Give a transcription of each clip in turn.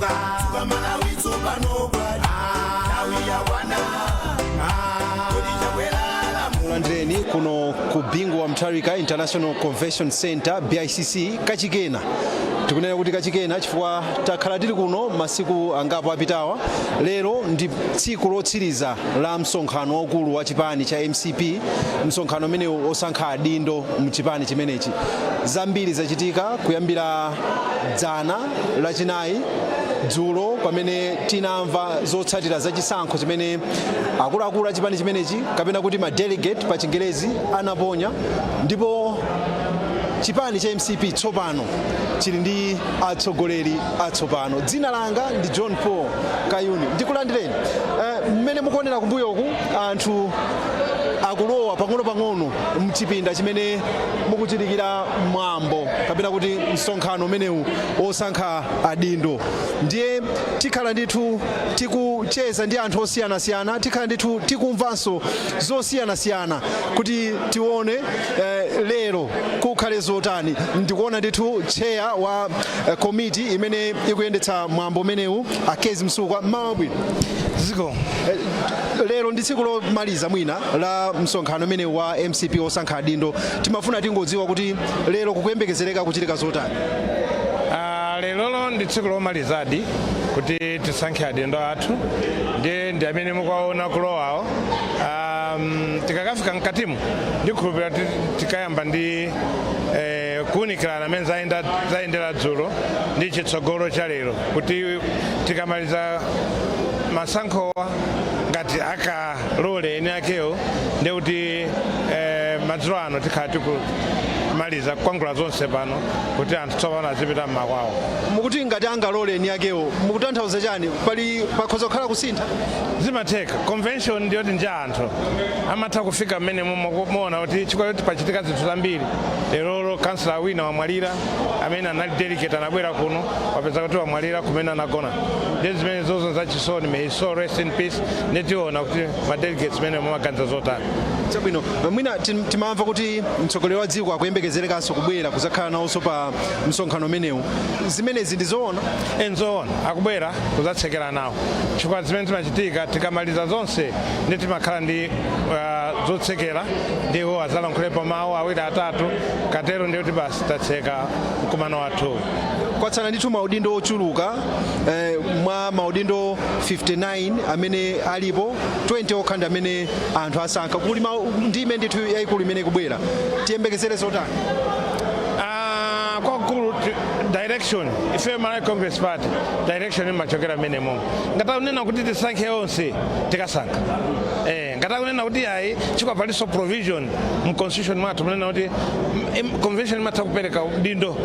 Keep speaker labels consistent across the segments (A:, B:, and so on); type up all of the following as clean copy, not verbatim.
A: Dzuka Malawi, tsopano kwati nthawi yakwana, kodi Chakwera?
B: Landireni kuno ku Bingu wa Mutharika International Convention Center, BICC, kachikena. Tikunena kuti kachikena chifukwa takhala tili kuno masiku angapo apitawa. Lero ndi tsiku lotsiriza la msonkhano waukulu wa chipani cha MCP, msonkhano umenewu osankha adindo mchipani chimenechi. Zambiri zachitika kuyambira dzana Lachinayi, dzulo pamene tinamva zotsatira za chisankho chimene akuluakulu a chipani chimenechi, kapena kuti ma delegate pa Chingerezi, anaponya, ndipo chipani cha MCP tsopano chili ndi atsogoleri atsopano. Dzina langa ndi John Paul Kayuni, ndikulandireni. Mmene mukuonera kumbuyoku, anthu akulowa pang'ono-pang'ono mchipinda chimene mukuchitikira mwambo kapena kuti msonkhano umenewu osankha adindo. Ndiye tikhala ndithu tikucheza ndi anthu osiyanasiyana, tikhala ndithu tikumvanso zosiyanasiyana kuti tione lero kukhale zotani. Ndikuona ndithu chair wa komiti imene ikuyendetsa mwambo umenewu, Akezi Msukwa. Mmawa bwino.
C: Ziko.
B: Lero ndi tsiku lomaliza mwina la msonkhano umene wa MCP osankha adindo. Timafuna tingodziwa kuti lero kukuyembekezereka kuchitika zotani?
C: Lerolo ndi tsiku lomalizadi kuti tisankhe adindo athu, ndiye ndi amene mukuwaona kulowawo. Tikakafika mkatimu, ndikhulupirira tikayamba ndi kuwunikirana amene zayendera dzulo ndi chitsogolo cha lero, kuti tikamaliza masankhowa, ngati akalole eni akewo, ndiye kuti madzulo ano tikhala tikumaliza kukwangula zonse pano kuti anthu tsopano azipita mmakwawo.
B: Mukuti ngati angalole eni akewo, mukutanthauza chani? Pali pakhoza kukhala kusintha?
C: Zimatheka. Convention ndiyoti nja anthu amatha kufika mmene muona kuti chifukwa choti pachitika zinthu zambiri lerolo. Kansala wina wamwalira amene anali delegate, anabwera kuno, wapeza kuti wamwalira kumene anagona. Ndiye zimene zozo zachisoni. May his soul rest in peace. Nditiona kuti ma delegates mene mumaganiza zotani.
B: Chabwino. Mwina timamva kuti mtsogoleri wa dziko akuyembekezerekanso kubwera kuzakhala nawonso pa msonkhano umenewu. Zimenezi ndi zoona?
C: Nzoona, akubwera kudzatsekera nawo, chifukwa zimene zimachitika, tikamaliza zonse ndi timakhala ndi zotsekera, ndiwo adzalankhulepo mawu awiri atatu katero, ndiye kuti basi, tatseka mkumano wathu.
B: Kwatsala ndithu maudindo ochuluka. Mwa maudindo 59 amene alipo, 20 okha ndi amene anthu asankha. Kuli ndime ndithu yayikulu imene ikubwera. Tiyembekezere zotani?
C: Ah, kwakukulu direction, ife Malawi Congress Party, direction imachokera mmene momwe. Ngati akunena kuti tisankhe onse, tikasankha. Ngati akunena kuti ayi, chifukwa palinso provision mu constitution mwathu munena kuti convention imatha kupereka udindo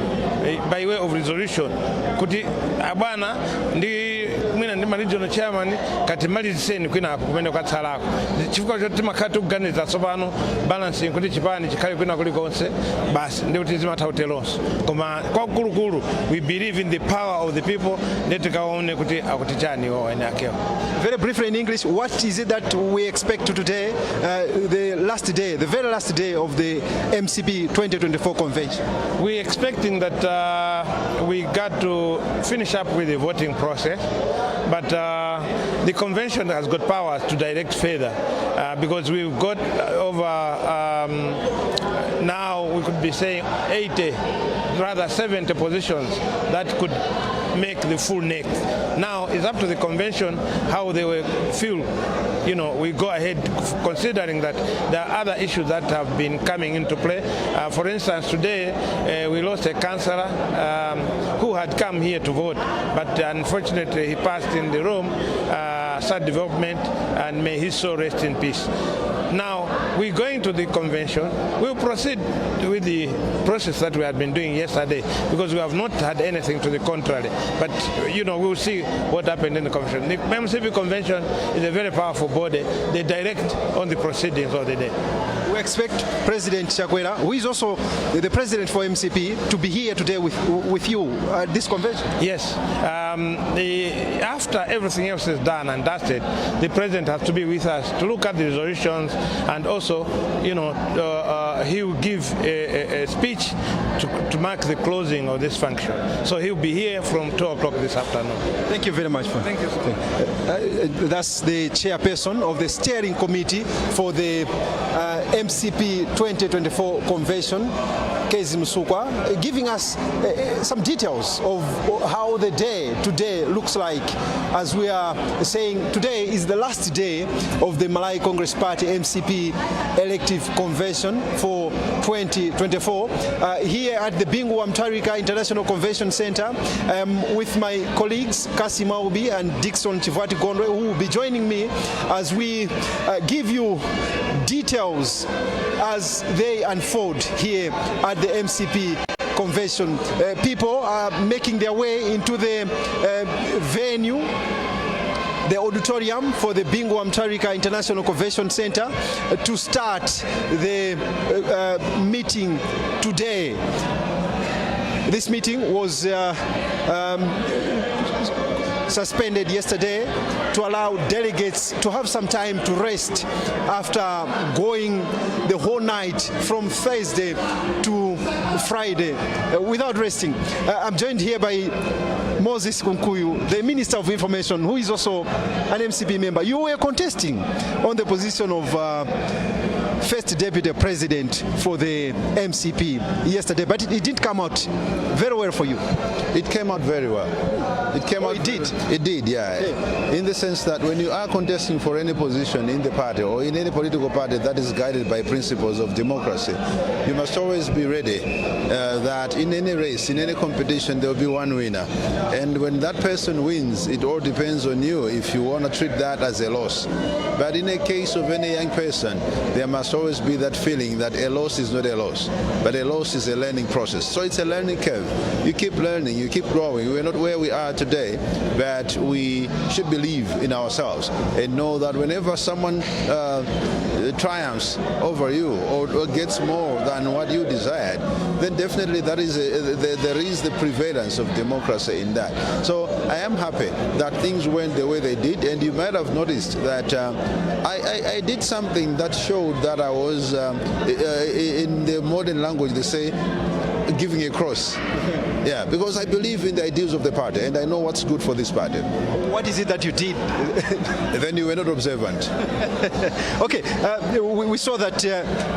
C: by way of resolution kuti abwana ndi mwina ndi ma regional chairman kati maliziseni kwinako kumene kwatsalako, chifukwa choti timakhala tikuganiza tsopano balancing kuti chipani chikhale kwina kulikonse basi, ndi kuti zimatha kuteronso. Koma kwakulukulu, we believe in the power of the people. Ndi tikaone kuti akuti chani iwo ene akewo.
B: Very briefly in English, what is it that we expect today, the last day, the very last day of the MCP 2024 convention?
C: We're expecting that we got to finish up with the voting process, but the convention has got powers to direct further because we've got over now we could be saying 80, rather 70 positions that could make the full NEC. Now it's up to the convention how they will feel. We go ahead considering that there are other issues that have been coming into play. For instance, today we lost a councillor who had come here to vote, but unfortunately he passed in the room, sad development, and may his soul rest in peace. Now, we're going to the convention. We'll proceed with the process that we had been doing yesterday because we have not had anything to the contrary. But we'll see what happened in the convention. The MCP convention is a very powerful body. They direct on the proceedings of the day.
B: We expect President Chakwera, who is also the president for MCP, to be here today with you at this convention.
C: Yes. After everything else is done and dusted, the president has to be with us to look at the resolutions and also He will give a speech to mark the closing of this function. So he'll be here from 2 o'clock this afternoon.
B: Thank you very much.
C: Thank you so much.
B: That's the chairperson of the steering committee for the MCP 2024 convention, Kezzie Msukwa, giving us some details of how the day today looks like. As we are saying, today is the last day of the Malawi Congress Party, MCP, elective convention for 2024. Here at the Bingu wa Mutharika International Convention Center with my colleagues Kasim Aubi and Dixon Chivati Gondwe, who will be joining me as we give you details as they unfold here at the MCP convention. People are making their way into the venue, the auditorium for the Bingu wa Mutharika International Convention Center, to start the meeting today. This meeting was suspended yesterday to allow delegates to have some time to rest after going the whole night from Thursday to Friday without resting. I'm joined here by Moses Kunkuyu, the Minister of Information, who is also an MCP member. You were contesting on the position of first deputy president for the MCP yesterday, but it didn't come out very well for you.
D: It came out very well. It came
B: Oh,
D: out.
B: it did?
D: It did, yeah. In the sense that when you are contesting for any position in the party or in any political party that is guided by principles of democracy, you must always be ready that in any race, in any competition, there will be one winner. And when that person wins, it all depends on you if you want to treat that as a loss. But in a case of any young person, there must always be that feeling that a loss is not a loss, but a loss is a learning process. So it's a learning curve. You keep learning, you keep growing. We're not where we are today, but we should believe in ourselves and know that whenever someone triumphs over you or gets more than what you desired, then definitely there is the prevalence of democracy in that. So I am happy that things went the way they did, and you might have noticed that I did something that showed that I was, in the modern language, they say, giving a cross. Yeah, because I believe in the ideals of the party and I know what's good for this party.
B: What is it that you did?
D: Then you were not observant.
B: Okay, we saw that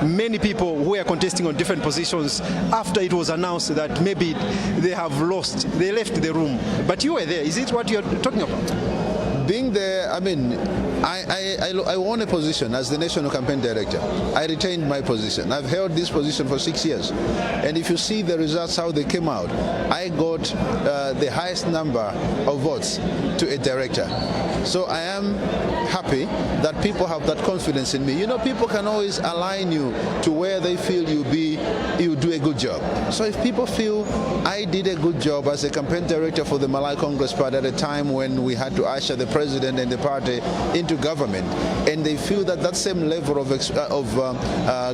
B: many people who were contesting on different positions, after it was announced that maybe they have lost, they left the room. But you were there. Is it what you're talking about?
D: Being there, I mean, I won a position as the national campaign director. I retained my position. I've held this position for 6 years. And if you see the results, how they came out, I got the highest number of votes to a director. So I am happy that people have that confidence in me. People can always align you to where they feel you do a good job. So if people feel I did a good job as a campaign director for the Malawi Congress Party at a time when we had to usher the president and the party into government, and they feel that that same level of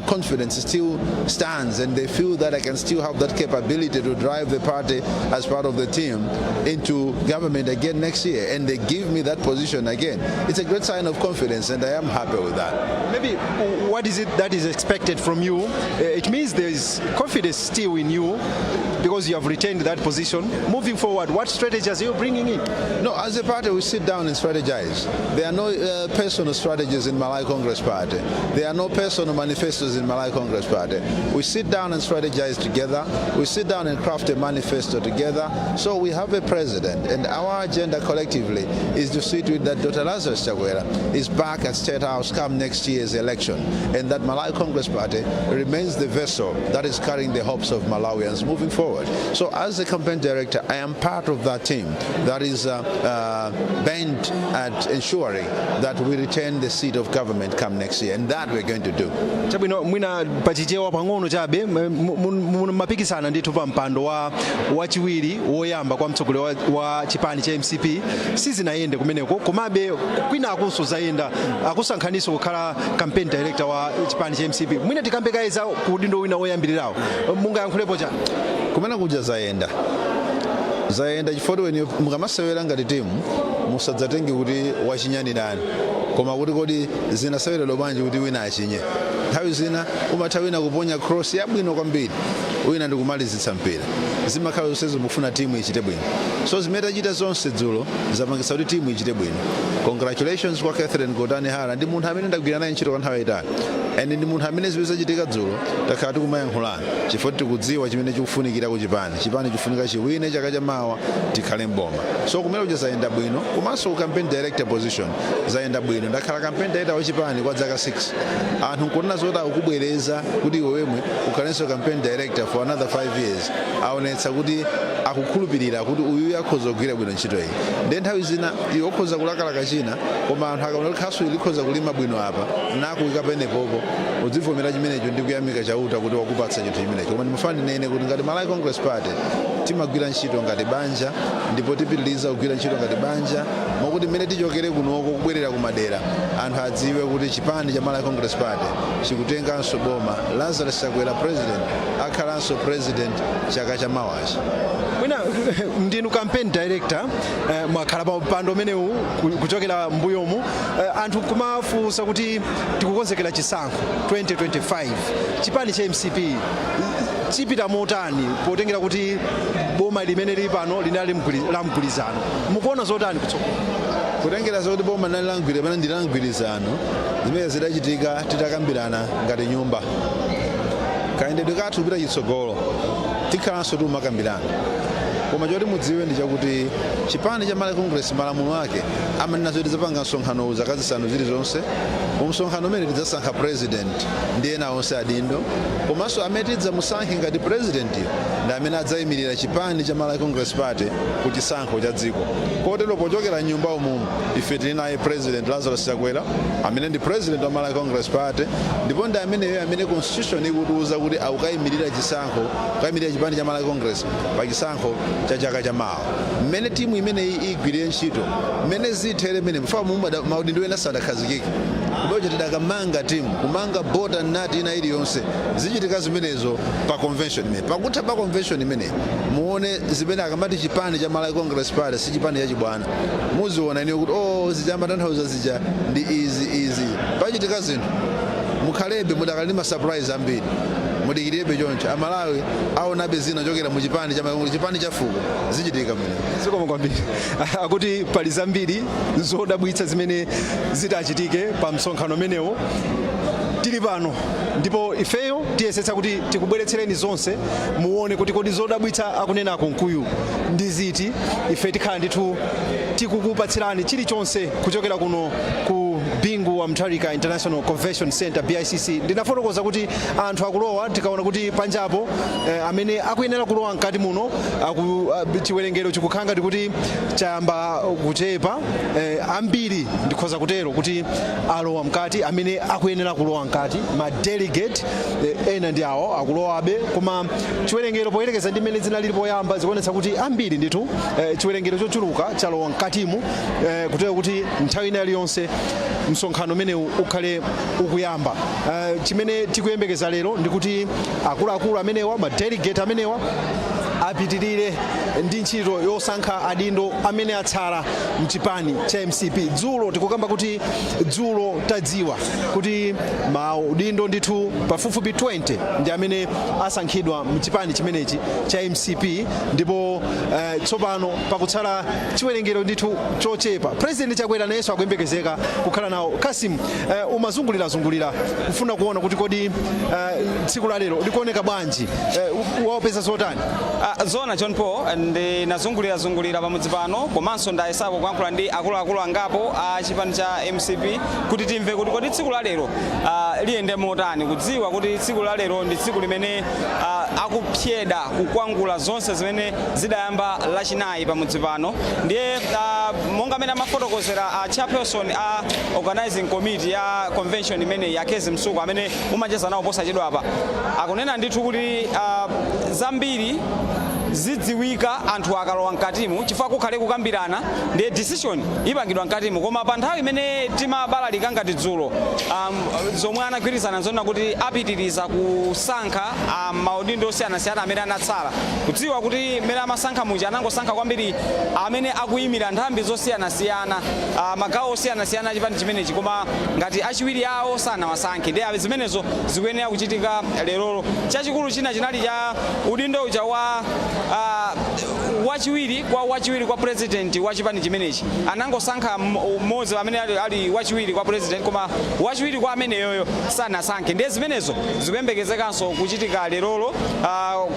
D: confidence still stands, and they feel that I can still have that capability to drive the party as part of the team into government again next year, and they give me that position again, it's a great sign of confidence, and I am happy with that.
B: Maybe what is it that is expected from you? It means there is confidence still in you because you have retained that position. Moving forward, what strategies are you bringing in?
D: No, as a party, we sit down and strategize. There are no personal strategies in Malawi Congress Party. There are no personal manifestos in Malawi Congress Party. We sit down and strategize together. We sit down and craft a manifesto together. So we have a president, and our agenda collectively is to see to it that Dr. Lazarus Chakwera is back at State House come next year's election, and that Malawi Congress Party remains the vessel that is carrying the hopes of Malawians moving forward. So as a campaign director, I am part of that team that is bent at ensuring that we retain the seat of government come next year, and that we're going to do.
B: Chabwino, mwina pachichewa pang'ono chabe, mapikisana ndithu pa mpando wa wachiwiri woyamba kwa mtsogoleri wa chipani cha MCP. Sizinayende kumeneko, komabe kwina akunso zayenda, akusankhaninso kukhala campaign director wa chipani cha MCP. Mwina tikambe kaye za udindo wina woyambirirawo, mungayankhulepo chani?
D: Kumene kuja zayenda, zayenda chifukwa when mukamasewera ngati timu, musadzatenge kuti wachinya ndi ndani, koma kuti kodi zinaseweredwa bwanji kuti wina achinye. Nthawi zina umatha wina kuponya cross yabwino kwambiri, wina ndikumalizitsa mpira. Zimakhala zonsezo mufuna timu ichite bwino. So zimene tachita zonse dzulo zapangitsa kuti timu ichite bwino. Congratulations kwa Catherine Gotani Hara. Ndi munthu amene ndagwira naye ntchito kwa nthawi yayitali and ndi munthu amene zimene zachitika dzulo takhala tikumayankhulana, chifukwa tikudziwa chimene chikufunikira ku chipani. Chipani chikufunika chiwine chaka chamawa, tikhale mboma. So kumene kuja zayenda bwino. Komanso ku campaign director position zayenda bwino. Ndakhala campaign director wa chipani kwa zaka 6. Anthu nkunena zoti akubwereza kuti iwe wemwe ukhalenso campaign director for another 5 years, aonetsa kuti akukhulupirira kuti uyu akhoza kugwira bwino ntchito iyi. Ndiye nthawi zina iwe ukhoza kulakalaka china, koma anthu akaona kuti khasu likhoza kulima bwino apa, nakuyika penepopo, udzivomera chimenecho ndi kuyamika Chauta kuti wakupatsa chinthu chimenecho. Koma ndimafuna ndinene kuti ngati Malawi Congress Party timagwira ntchito ngati banja, ndipo tipitiriza kugwira ntchito ngati banja, mokuti mmene tichokere kunoko kubwerera kumadera, anthu adziwe kuti chipani cha Malawi Congress Party chikutenganso boma. Lazarus Chakwera president, akhalanso president chaka chamawachi.
B: Mwina ndinu campaign director, mwakhala pa mpando umenewu kuchokera mbuyomu. Anthu kumafunsa kuti tikukonzekera chisankho 2025, chipani cha MCP chipita motani, potengera kuti boma limene lili pano linali la mgwirizano? Mukuona zotani kutsogolo?
D: Kutengera zoti boma linali la mgwirizano, pamene ndi la mgwirizano, zimene zidachitika titakambirana ngati nyumba. Kayendedwe kathu kupita chitsogolo tikhalanso timakambirana. Koma choti mudziwe ndi chakuti chipani cha Malawi Congress, malamulo ake amanena zoti tidzapanga msonkhano zaka 5 zilizonse. Mu msonkhano umene tidzasankha president ndi ena onse adindo, komanso amene tidzamusankhe ngati president ndi amene adzayimirira chipani cha Malawi Congress Party ku chisankho cha dziko. Kotero pochokera nyumba umumu, ife tili naye President Lazarus Chakwera amene ndi president wa Malawi Congress Party, ndipo ndi ameneyo amene constitution ikutiuza kuti akukayimirira chisankho, kukayimirira chipani cha Malawi Congress pa chisankho cha chaka chamawa. Mmene timu imeneyi igwirire ntchito, mmene zithere, mmene mfano mu maudindo ena sadakhazikike kudocha, tidakamanga timu, kumanga bolt nut ina iliyonse. Zichitika zimenezo pa convention imene. Pakutha pa convention imene, muone zimene akamati chipani cha Malawi Congress Party si chipani chachibwana. Muziona iniyo kuti oh, zija amatanthauza zija ndi izi izi. Pachitika zinthu, mukhalebe mudakali ndi ma surprise ambiri. Mudikirebe choncho, Amalawi aonabe zina chokera mu chipani cha Malawi, chipani cha fuko. Zichitika mene.
B: Zikomo kwambiri. Akuti pali zambiri zodabwitsa zimene zitachitike pa msonkhano umenewo. Tili pano ndipo ifeyo tiyesetsa kuti tikubweretsereni zonse, muone kuti kodi zodabwitsa akunena Kunkuyu ndi ziti. Ife tikhala ndithu tikukupatsirani chilichonse kuchokera kuno ku Bingu wa Mutharika International Convention Center, BICC. Ndinafotokoza kuti anthu akulowa. Tikaona kuti panjapo amene akuyenera kulowa mkati muno chiwerengero chikukhala ngati kuti chayamba kuchepa. Ambiri ndikhoza kutero kuti alowa mkati, amene akuyenera kulowa mkati, ma delegate ena ndi awo akulowabe. Koma chiwerengero poyerekeza ndi mmene zinalili poyamba, zikuonetsa kuti ambiri ndithu, chiwerengero chochuluka chalowa mkatimu, kutero kuti nthawi ina iliyonse msonkhano umenewu ukhale ukuyamba. Chimene tikuyembekeza lero ndikuti akuluakulu amenewa, ma delegate amenewa, apitirire ndi ntchito yosankha adindo amene atsala mchipani cha MCP. Dzulo tikukamba kuti dzulo tadziwa kuti maudindo ndithu pafupifupi 20 ndi amene asankhidwa mchipani chimenechi cha MCP, ndipo tsopano pakutsala chiwerengero ndithu chochepa. President Chakwera nayenso akuyembekezeka kukhala nawo. Kasim, umazungulirazungulira kufuna kuona kuti kodi tsiku la lero likuoneka bwanji, wapeza zotani?
E: Ah, zona John Paul, ndinazungulira zungulira pamudzi pano, komanso ndayesako kuyankhula ndi akuluakulu angapo a chipani cha MCP kuti timve kuti kodi tsiku la lero liyende motani, kudziwa kuti tsiku la lero ndi tsiku limene akupyeda kukwangula zonse zimene zidayamba Lachinayi pamudzi pano. Ndiye monga amene amafotokozera chairperson a organizing committee ya convention imeneyi, Akezi Msuku, amene umacheza nawo posachedwa apa, akunena ndithu kuti zambiri Zidziwika anthu akalowa mkatimu, chifukwa kukhale kukambirana, ndiye decision ipangidwa mkatimu. Koma pa nthawi imene timabalalika ngati dzulo, zomwe anagwirizana nzona kuti apitiriza kusankha maudindo osiyanasiyana amene anatsala, kudziwa kuti mmene amasankha muja anangosankha kwambiri amene akuyimira nthambi zosiyanasiyana, magawo osiyanasiyana achipani chimenechi, koma ngati achiwiri awo sanawasankhe. Ndiye zimenezo zikuyenera kuchitika lerolo. Chachikulu china chinali cha udindo uja wa wachiwiri kwa president wa chipani chimenechi. Anangosankha mmodzi amene ali wachiwiri kwa president, koma wachiwiri kwa ameneyoyo sanasankhe. Ndiye zimenezo zikuyembekezekanso kuchitika lerolo,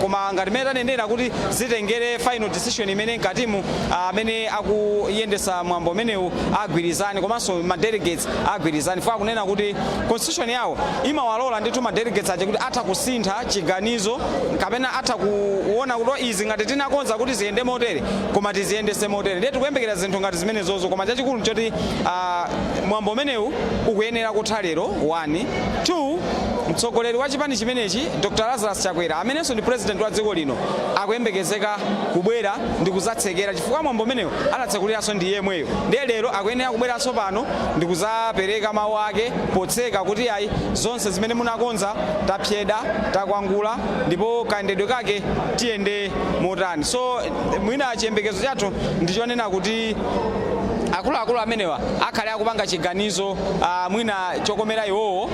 E: koma ngati mmene tanenera kuti zitengere final decision imene mkatimu amene akuyendesa mwambo umenewu agwirizane, komanso ma delegates agwirizane. Fika kunena kuti constitution yawo imawalola ndithu ma delegates aja kuti atha kusintha chiganizo kapena atha kuona kuti izi ngati tinakonza kuti ziyende motere, koma tiziyendese motere. Ndiye tikuyembekera zinthu ngati zimenezozo. Koma chachikulu nchoti mwambo umenewu ukuyenera kutha lero 1 2. Mtsogoleri wa chipani chimenechi, Dr Lazarus Chakwera, amenenso ndi president wa dziko lino, akuyembekezeka kubwera ndi kuzatsekera, chifukwa mwambo umenewu anatsekuliranso ndi yemweyo. Ndiye lero akuyenera kubweranso pano ndi kuzapereka mawu ake potseka kuti ayi, zonse zimene munakonza tapyeda, takwangula, ndipo kayendedwe kake tiyende motani. So mwina chiyembekezo chathu ndichonena kuti akuluakulu amenewa akhale akupanga chiganizo mwina chokomera iwowo,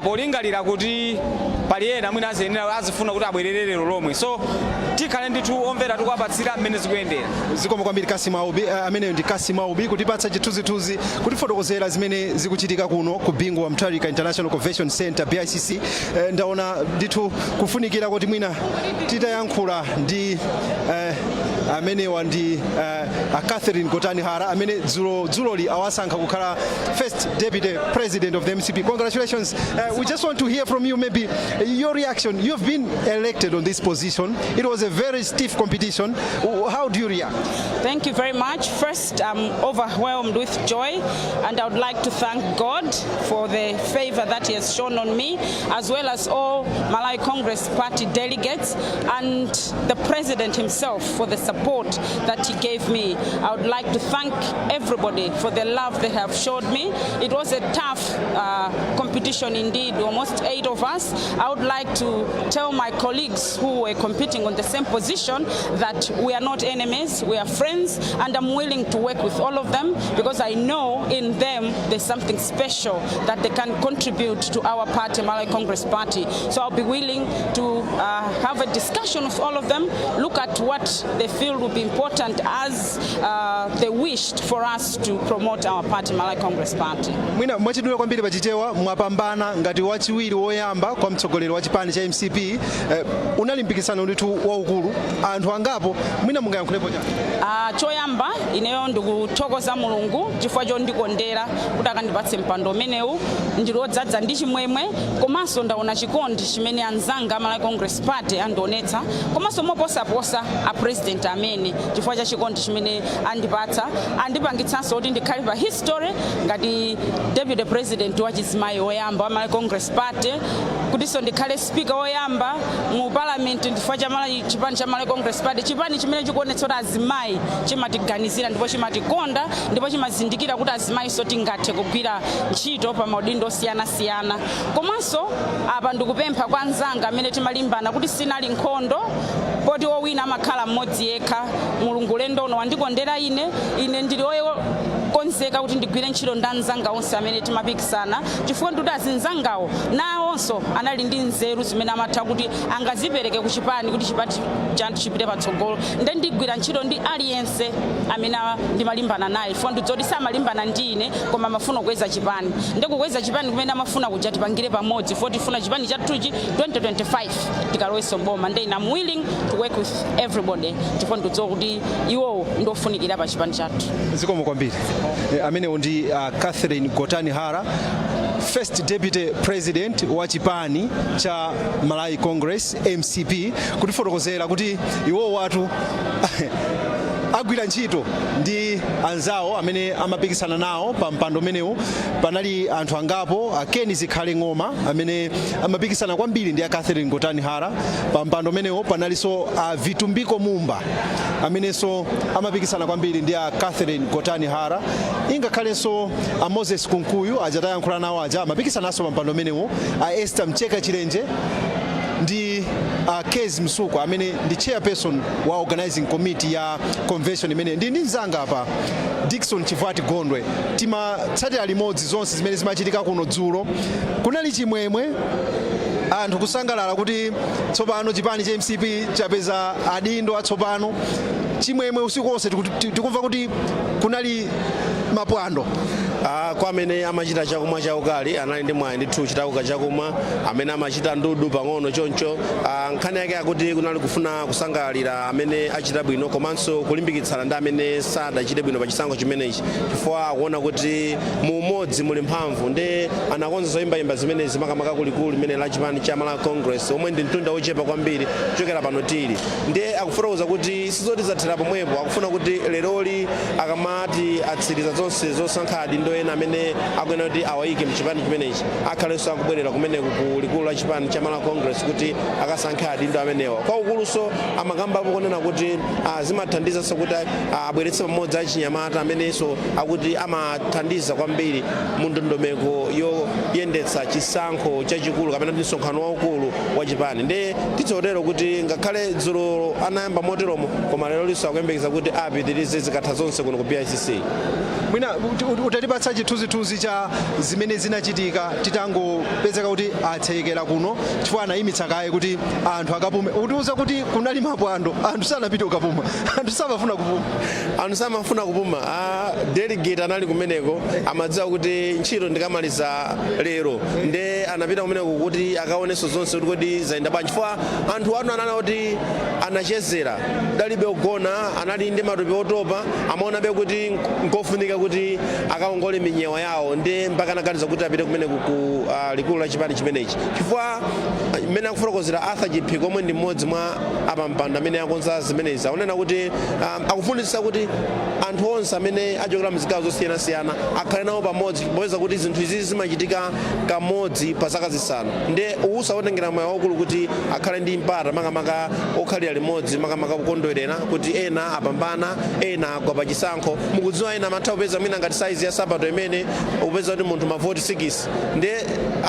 E: polingalira kuti pali ena mwina aziyenera azifuna kuti abwerere lero lomwe. So tikhale ndithu omvera tikuwapatsira mmene zikuyendera.
B: Zikomo kwambiri, Kasim Aubi. Ameneyo ndi Kasim Aubi kutipatsa chithunzithunzi, kutifotokozera zimene zikuchitika kuno ku Bingu wa Mutharika International Convention Center, BICC. Ndaona ndithu kufunikira kuti mwina titayankhula ndi amenewa ndi a Catherine Gotani Hara, amene dzulo dzuloli awasankha kukhala first deputy president of the MCP. Congratulations. We just want to hear from you, maybe your reaction. You've been elected on this position. It was a very stiff competition. How do you react?
F: Thank you very much. First, I'm overwhelmed with joy, and I would like to thank God for the favor that He has shown on me, as well as all Malawi Congress Party delegates and the President himself for the support that he gave me. I would like to thank everybody for the love they have showed me. It was a tough competition indeed, almost eight of us. I would like to tell my colleagues who were competing on the same position that we are not enemies, we are friends, and I'm willing to work with all of them because I know in them there's something special that they can contribute to our party, Malawi Congress Party. So I'll be willing to have a discussion with all of them, look at what they feel will be important as they wished for us to promote our party, Malawi Congress Party.
B: Mwina mwachidule kwambiri pachichewa, mwapambana ngati wachiwiri woyamba kwa mtsogoleri wa chipani cha MCP. Unali mpikisano ndithu waukulu, anthu angapo. Mwina mungayankhulepo chani?
F: Choyamba ineyo ndikuthokoza Mulungu chifukwa chondikondera kuti akandipatse mpando umenewu. Ndili wodzadza ndi chimwemwe, komanso ndaona chikondi chimene anzanga Malawi Congress Party andionetsa, komanso moposaposa a president amene chifukwa cha chikondi chimene andipatsa, andipangitsanso kuti ndikhale pa history ngati deputy president wa chizimayi woyamba wa Malawi Congress Party, kutinso ndikhale speaker woyamba mu parliament chifukwa cha chipani cha Malawi Congress Party, chipani chimene chikuonetsa kuti azimayi chimatiganizira ndipo chimatikonda ndipo chimazindikira kuti azimayiso tingathe kugwira ntchito pa maudindo osiyanasiyana. Komanso apa ndikupempha kwa anzanga amene timalimbana kuti sinali nkhondo, poti wowina amakhala mmodzi yekha. Mulungu ulendo uno wandikondera ine. Ine ndili okonzeka kuti ndigwire ntchito ndi anzanga onse amene timapikisana, chifukwa ndikuti azinzangawo nawonso anali ndi nzeru zimene amatha kuti angazipereke ku chipani kuti chipani chathu chipite patsogolo. Nde ndigwira ntchito ndi aliyense amene ndimalimbana naye, chifukwa ndidzoti samalimbana ndi ine, koma amafuna kukweza chipani. Nde kukweza chipani kumene amafuna kuja tipangire pamodzi, chifukwa tifuna chipani chathuchi 2025 tikalowenso boma. Nde ine I'm willing to work with everybody, chifukwa ndidziwa kuti iwowo ndofunikira pa chipani chathu.
B: Zikomo kwambiri. Amenewo ndi Catherine Gotani Hara, first deputy president wa chipani cha Malawi Congress, MCP, kutifotokozera kuti iwowo watu agwira. Agwira ntchito ndi anzawo amene amapikisana nawo pa mpando umenewu. Panali anthu angapo, a Ken Zikhale Ng'oma amene amapikisana kwambiri ndi a Catherine Gotani Hara pa mpando umenewu. Panalinso a Vitumbiko Mumba amenenso amapikisana kwambiri ndi a Catherine Gotani Hara. Ingakhalenso a Moses Kunkuyu aja tayankhula nawo aja amapikisananso pa mpando umenewu, a Esther Mcheka Chilenje ndi Kezzie Msukwa amene ndi chairperson wa organizing committee ya convention imene. Ndi mzanga apa, Dickson Chivati Gondwe, timatsatira limodzi zonse zimene zimachitika kuno dzulo. Kunali chimwemwe, anthu kusangalala kuti tsopano chipani cha MCP chapeza adindo atsopano. Chimwemwe usiku wonse, tikumva kuti kunali mapwando.
G: Kwa amene amachita chakumwa chaukali anali ndi mwayi ndithu chitauka chakumwa, amene amachita ndudu pang'ono choncho. Nkhani yake akuti kunali kufuna kusangalalira amene achita bwino komanso kulimbikitsana ndi amene sadachite bwino pa chisankho chimenechi, chifukwa akuona kuti mu umodzi muli mphamvu. Ndi anakonza zoyimbayimba zimenezi makamaka kulikulu limene la chipani cha Malawi Congress, omwe ndi mtunda wochepa kwambiri kuchokera pano tili. Ndi akufotokoza kuti sizoti zathera pomwepo, akufuna kuti leroli akamati atsiriza zonse zosankha adindo ena amene akuyenera kuti awayike mchipani chimenechi, akhalenso akubwerera kumeneku ku likulu la chipani cha Malawi Congress kuti akasankhe adindo amenewa. Kwaukuluso amakambapo kunena kuti zimathandizanso kuti abweretse pamodzi achinyamata amenenso akuti amathandiza kwambiri mu ndondomeko yoyendetsa chisankho chachikulu kapena kuti msonkhano waukulu wa chipani. Ndi titsotero kuti ngakhale dzulo anayamba moteromo, koma lero liso akuyembekeza kuti apitirize zikatha zonse kuno ku BICC.
B: Mwina utatipatsa chithunzithunzi cha zimene zinachitika titangopezeka kuti atsekera kuno, chifukwa anayimitsa kaye kuti anthu akapume. Utiuza kuti kunali mapwando, anthu sanapite kukapuma, anthu samafuna kupuma.
G: Anthu samafuna kupuma. Delegate anali kumeneko amadziwa kuti ntchito ndikamaliza lero, nde anapita kumeneko kuti akaonenso zonse kuti kodi zayenda bwanji, chifukwa anthu anu anana kuti anachezera dalibe kugona, anali ndi matupi otopa, amaonabe kuti nkofunika kuti akaongole minyewa yawo, ndi mpaka anaganiza kuti apite kumeneko ku likulu la chipani chimenechi. Chifukwa mmene akufotokozera Arthur Chiphiko, omwe ndi mmodzi mwa apampando amene akonza zimenezi, akunena kuti akufunitsitsa kuti anthu onse amene achokera mzigawo zosiyanasiyana akhale nawo pamodzi, popeza kuti zinthu izi zimachitika kamodzi pa zaka 5, nde uwusa otengera moyo waukulu kuti akhale ndi mpata makamaka okhalira limodzi, makamaka kukondwerera kuti ena apambana, ena agwa pa chisankho. Mukudziwa, ena amatha kupeza mwina ngati saizi ya sapato imene upeza kuti munthu mavoti 6, nde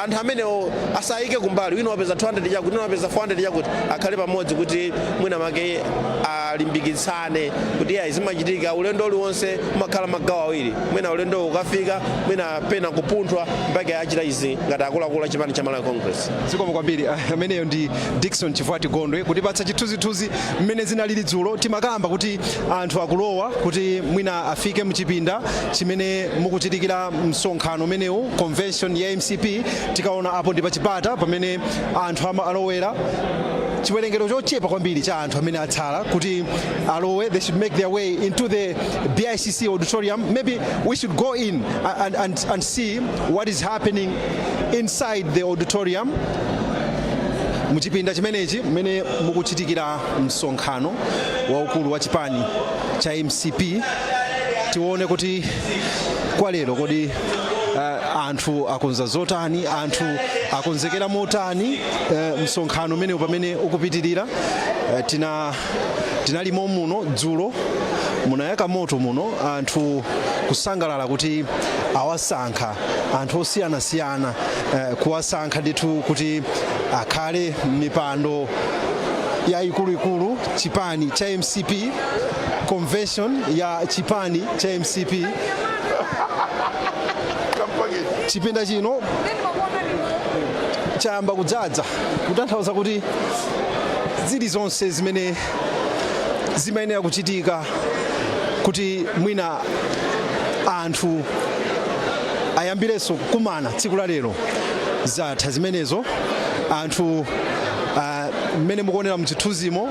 G: anthu amenewo asayike kumbali, wina wapeza 200 chakuti, wina wapeza 400 chakuti, akhale pamodzi kuti mwina make alimbikitsane kuti iya, zimachitika, ulendo uliwonse umakhala magawo awiri, mwina ulendo ukafika mwina pena kupunthwa, mpaka achita izi ngati akuluakulu a chipani cha Malawi Congress.
B: Zikomo kwambiri. Ameneyo ndi Dickson Chivati Gondwe kutipatsa chithunzithunzi mmene zinalili dzulo. Timakamba kuti anthu akulowa kuti mwina afike mchipinda chimene mukuchitikira msonkhano umenewu, convention ya MCP. Tikaona apo ndi pachipata pamene anthu alowera, chiwerengero chochepa kwambiri cha anthu amene atsala kuti alowe. They should make their way into the BICC auditorium. Maybe we should go in and see what is happening inside the auditorium, muchipinda chimenechi mmene mukuchitikira msonkhano waukulu wa chipani cha MCP. Tione kuti kwa lero kodi anthu akonza zotani, anthu akonzekera motani msonkhano umenewu pamene ukupitirira. Tinalimo muno dzulo, munayaka moto muno, anthu kusangalala kuti awasankha anthu osiyanasiyana, kuwasankha ndithu kuti akhale mipando yayikuluikulu chipani cha MCP, convention ya chipani cha MCP. Chipinda chino chayamba kudzaza, kutanthauza kuti zilizonse zimene zimayenera kuchitika kuti mwina anthu ayambirenso kukumana tsiku la lero zatha zimenezo. Anthu mmene mukuonera mchithunzimo,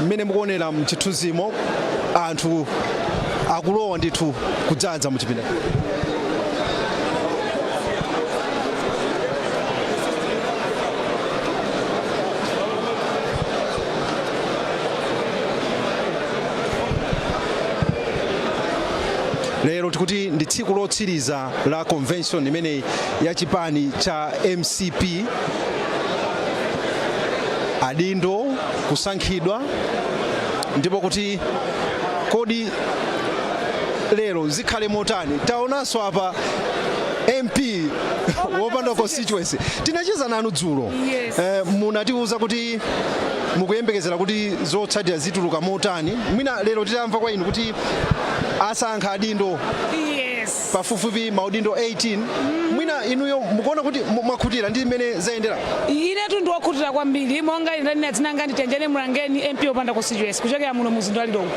B: mmene mukuonera mchithunzimo, anthu akulowa ndithu kudzaza muchipinda. Lero tikuti ndi tsiku lotsiriza la convention imeneyi ya chipani cha MCP. Adindo kusankhidwa, ndipo kuti kodi lero zikhale motani? Taonanso apa MP wopanda constituency. Tinacheza nanu dzulo.
H: Yes.
B: Munatiuza kuti mukuyembekezera kuti zotsatira zituluka motani. Mwina lero titamva kwa inu kuti asankha adindo pafupifupi maudindo 18, mwina inuyo mukuona kuti mwakhutira ndi mmene zayendera?
H: Inetu ndiwokhutira kwambiri. Monga ine ndanena, dzina langa ndi Tenjene Mlangeni, MP opanda constituency kuchokera muno muzinda wa Lilongwe.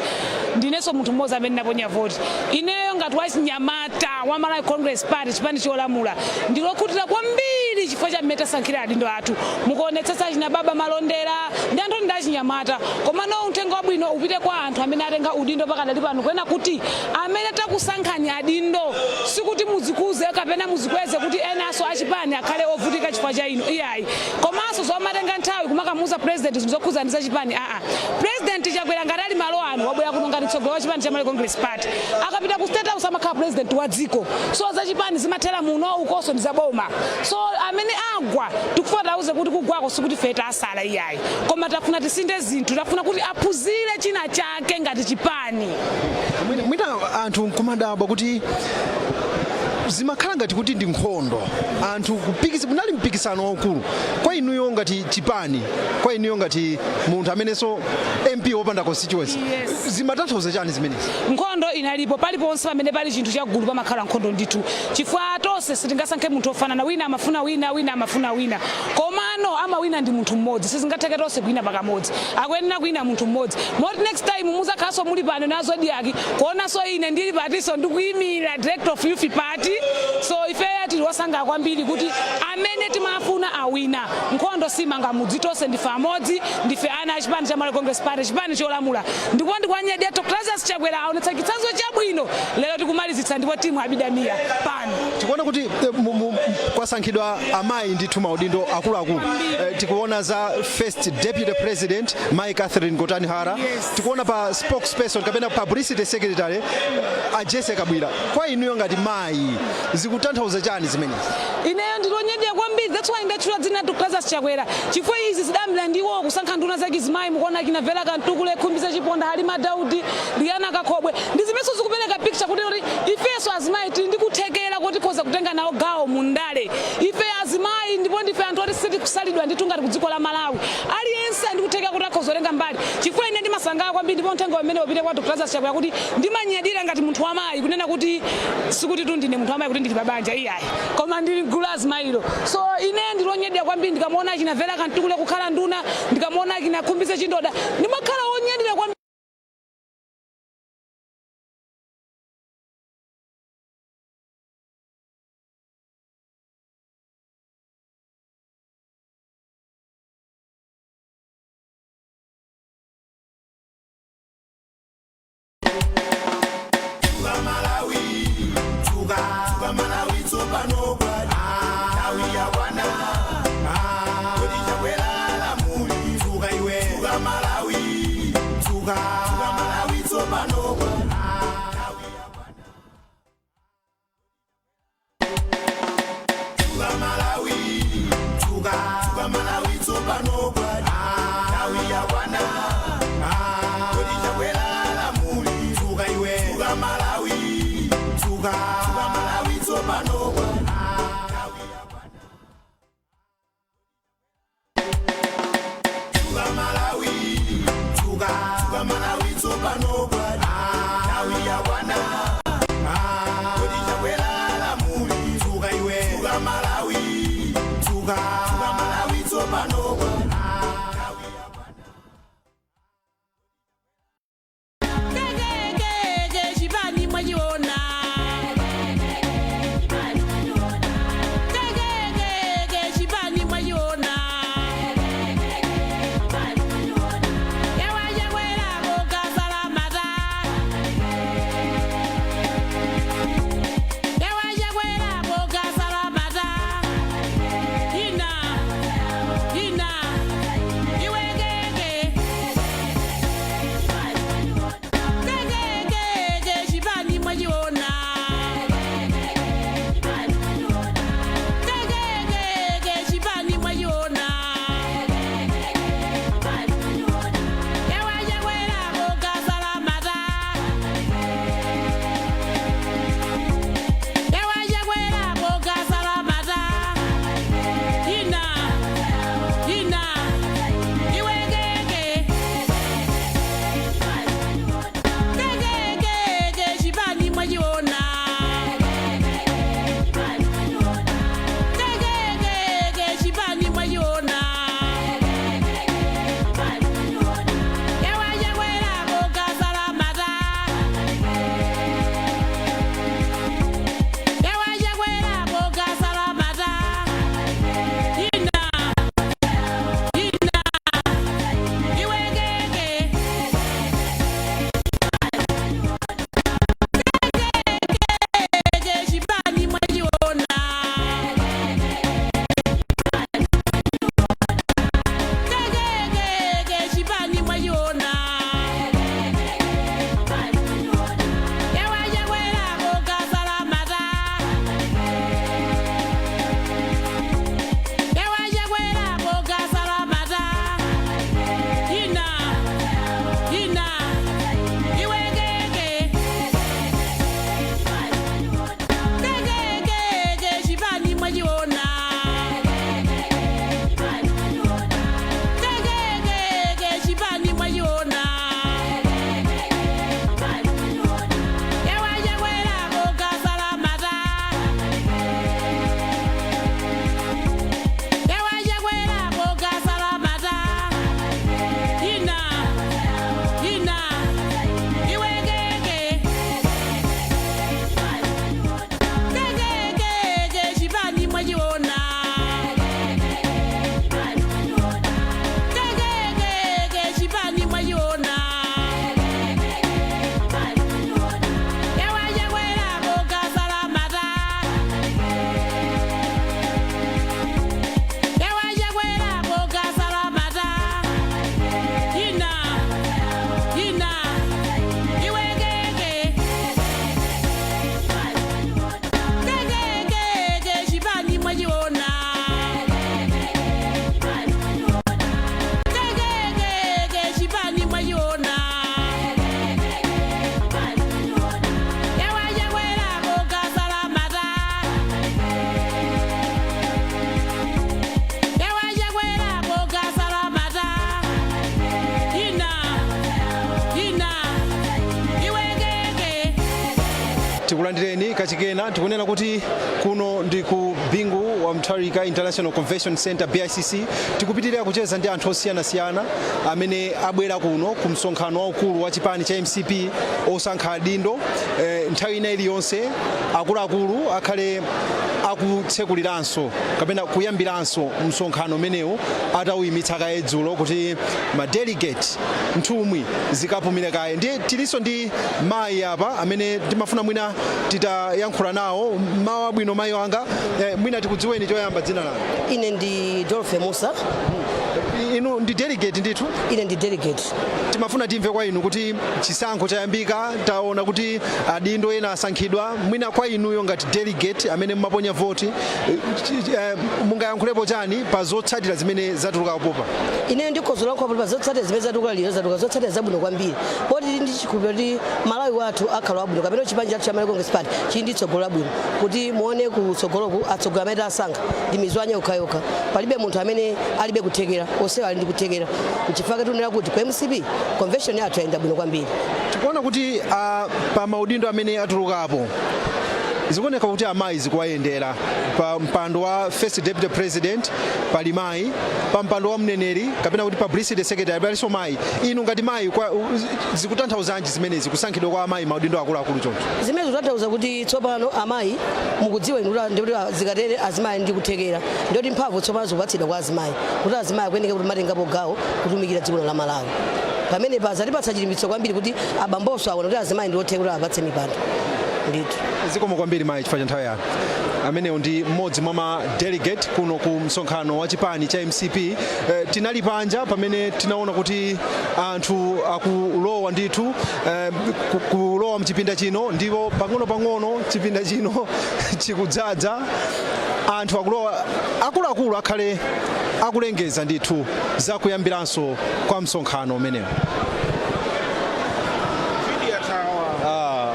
H: Ndinenso munthu mmodzi amene ndaponya voti. Ineyo ngati wachinyamata wa Malawi Congress Party, chipani cholamula, ndilokhutira kwambiri chifukwa cha mmene tasankhira adindo athu. Mukuonetsetsa china baba Malondera ndi anthu ndi achinyamata. Komano uthenga wabwino upite kwa anthu amene atenga udindo pakadali pano, kunena kuti amene takusankhani adindo, sikuti muzikuze kapena muzikweze kuti enanso achipani akhale ovutika chifukwa cha inu, iyayi. Komanso zomatenga nthawi kumakamuuza president zinthu zokhuza ndi zachipani, aa. President Chakwera ngati ali malo ano, wabwera kuno ngati mtsogoleri wa chipani cha Malawi Congress Party. Akapita ku State House amakhala president wa dziko. So zachipani zimathera muno, ukonso ndi zaboma. So amene agwa, tikufuna tauze kuti kugwako sikuti ife tasala, iyayi, koma tafuna tisinthe zinthu, tafuna kuti aphunzire china chake ngati chipani.
B: Mwina anthu nkumadabwa kuti zimakhala ngati kuti ndi nkhondo, anthu kupikisa, kunali mpikisano waukulu. Kwa inuyo ngati chipani, kwa inuyo ngati munthu amenenso MP wopanda constituency, zimatanthauza chani zimenezi?
H: Nkhondo inalipo. Paliponse pamene pali chinthu chagulu pamakhala nkhondo ndithu, chifukwa tonse sitingasankhe munthu ofanana. Wina amafuna wina, wina amafuna wina, komano amawina ndi munthu mmodzi. Sizingatheke tonse kuwina pakamodzi, akuyenera kuwina munthu mmodzi. Moti next time muzakhalanso muli pano na Zodiak kuonanso ine ndili patiso ndikuyimira director of youth party. So ifeyo tili osangalala kwambiri kuti amene timafuna awina. Nkhondo simanga mudzi. Tonse ndife amodzi, ndife ana a chipani cha Malawi Congress Party, chipani cholamula. Ndipo ndikuwanyadira Dr Lazarus Chakwera, aonetsa chitsanzo chabwino. Lero tikumalizitsa ndipo timu Abida Mia pano.
B: Tikuona kuti kwasankhidwa amayi ndithu maudindo akuluakulu. Tikuona za first deputy president, Mai Catherine Gotani Hara. Tikuona pa spokesperson kapena publicity secretary, a Jesse Kabwira. Kwa inuyo ngati mayi, zikutanthauza chani zimenezi?
H: Ineyo ndilonyadira kwambiri. That's why ndatchula dzina Dr Lazarus Chakwera, chifukwa izi zidayambira ndiwo kusankha nduna zachizimayi. Mukuona kinavera Kantukule, Khumbize Chiponda, Halima Daudi, Liana Kakhobwe, ndi zimenso zikupereka picture kuti ifenso azimayi tili ndi kuthekera kuti tikhoza kutenga nawo gawo mu ndale. Ife azimayi ndipo ndife anthu oti sitikusalidwa ndithu ngati ku dziko la Malawi. Aliyense ndikuthekera kuti akhoza kutenga mbali, chifukwa ine ndimasangalala kwambiri. Ndipo uthenga umene upite kwa Dr Lazarus Chakwera kuti ndimanyadira ngati munthu wamayi, kunena kuti sikuti tu ndine munthu wamayi kuti ndili pabanja, iyayi, koma ndili gulu la azimayilo. So ine ndilonyadira kwambiri ndikamaona chinavera Kantukule kukhala nduna, ndikamaona kinakhumbize Chindoda, ndimakhala wonyadira kwambiri.
A: Dzuka Malawi, dzuka, dzuka Malawi, tsopano kwati nthawi yakwana kuti Chakwera lamuli. Dzuka iwe, dzuka Malawi, dzuka, dzuka Malawi, tsopano kwati nthawi yakwana. Dzuka Malawi, dzuka, dzuka Malawi, tsopano kwati nthawi yakwana kuti Chakwera lamuli. Dzuka iwe, dzuka Malawi, dzuka, dzuka Malawi, tsopano kwati nthawi yakwana. Dzuka Malawi, dzuka, dzuka Malawi.
B: Tikulandireni kachikena. Tikunena kuti kuno ndi ku Bingu wa Mutharika International Convention Center, BICC. Tikupitirira kucheza ndi anthu osiyanasiyana amene abwera kuno ku msonkhano waukulu wa chipani cha MCP osankha adindo. Nthawi ina iliyonse akuluakulu akhale akutsekuliranso kapena kuyambiranso msonkhano umenewu atawuyimitsa kaye dzulo kuti ma delegate, nthumwi, zikapumire kaye. Ndiye tilinso ndi mayi apa amene timafuna mwina titayankhula nawo. Mawu abwino, mayi wanga. Mwina tikudziweni choyamba, dzina lanu?
I: Ine ndi Dolphe Musa.
B: Inu ndi delegate ndithu?
I: Ine ndi delegate.
B: Timafuna timve kwa inu kuti chisankho chayambika, taona kuti adindo ena asankhidwa. Mwina kwa inuyo ngati delegate amene mumaponya voti, mungayankhulepo chani pa zotsatira zimene zatuluka popa?
I: Ineyo ndikhoza kulankhula pa zotsatira zimene zatuluka lero. Zatuluka zotsatira zabwino kwambiri, poti tili ndi chikhulupiriro kuti Malawi wathu akhala wabwino, kapena chipani chathu cha Malawi Congress Party chili ndi tsogolo labwino. Kuti muone kutsogoloku, atsogoleri amene tasankha ndi mizwanya yokhayokha. Palibe munthu amene alibe kuthekera, onsewo ali ndi kuthekera. Nchifukwa tikunena kuti ku MCP convention yathu yayenda bwino kwambiri.
B: Tikuona kuti pa maudindo amene atulukapo zikuoneka kuti amayi zikuwayendera. Pa mpando wa first deputy president pali mayi, pa mpando wa mneneri kapena kuti publicity secretary palinso mayi. Inu ngati mayi, zikutanthauzanji zimenezi, kusankhidwa kwa amayi maudindo akuluakulu choncho?
I: Zimene zikutanthauza kuti tsopano amayi, mukudziwa inu kuti ndikuti zikatere azimayi ndi kuthekera, ndikuti mphamvu tsopano zikupatsidwa kwa azimayi, kuti azimayi akuyeneka kuti matengapo gawo kutumikira dziko la Malawi. Pamene pa zatipatsa chilimbikitso kwambiri kuti abambonso aona kuti azimayi ndi othekera kuti apatse mipando ndithu.
B: Zikomo kwambiri, mayi, chifukwa cha nthawi yanu. Amenewo ndi mmodzi mwa ma delegate kuno ku msonkhano wa chipani cha MCP. Tinali panja pamene tinaona kuti anthu akulowa ndithu, kulowa mchipinda chino, ndipo pang'ono pang'ono chipinda chino chikudzaza, anthu akulowa. Akuluakulu akhale akulengeza ndithu za kuyambiranso kwa msonkhano umenewo. Ah.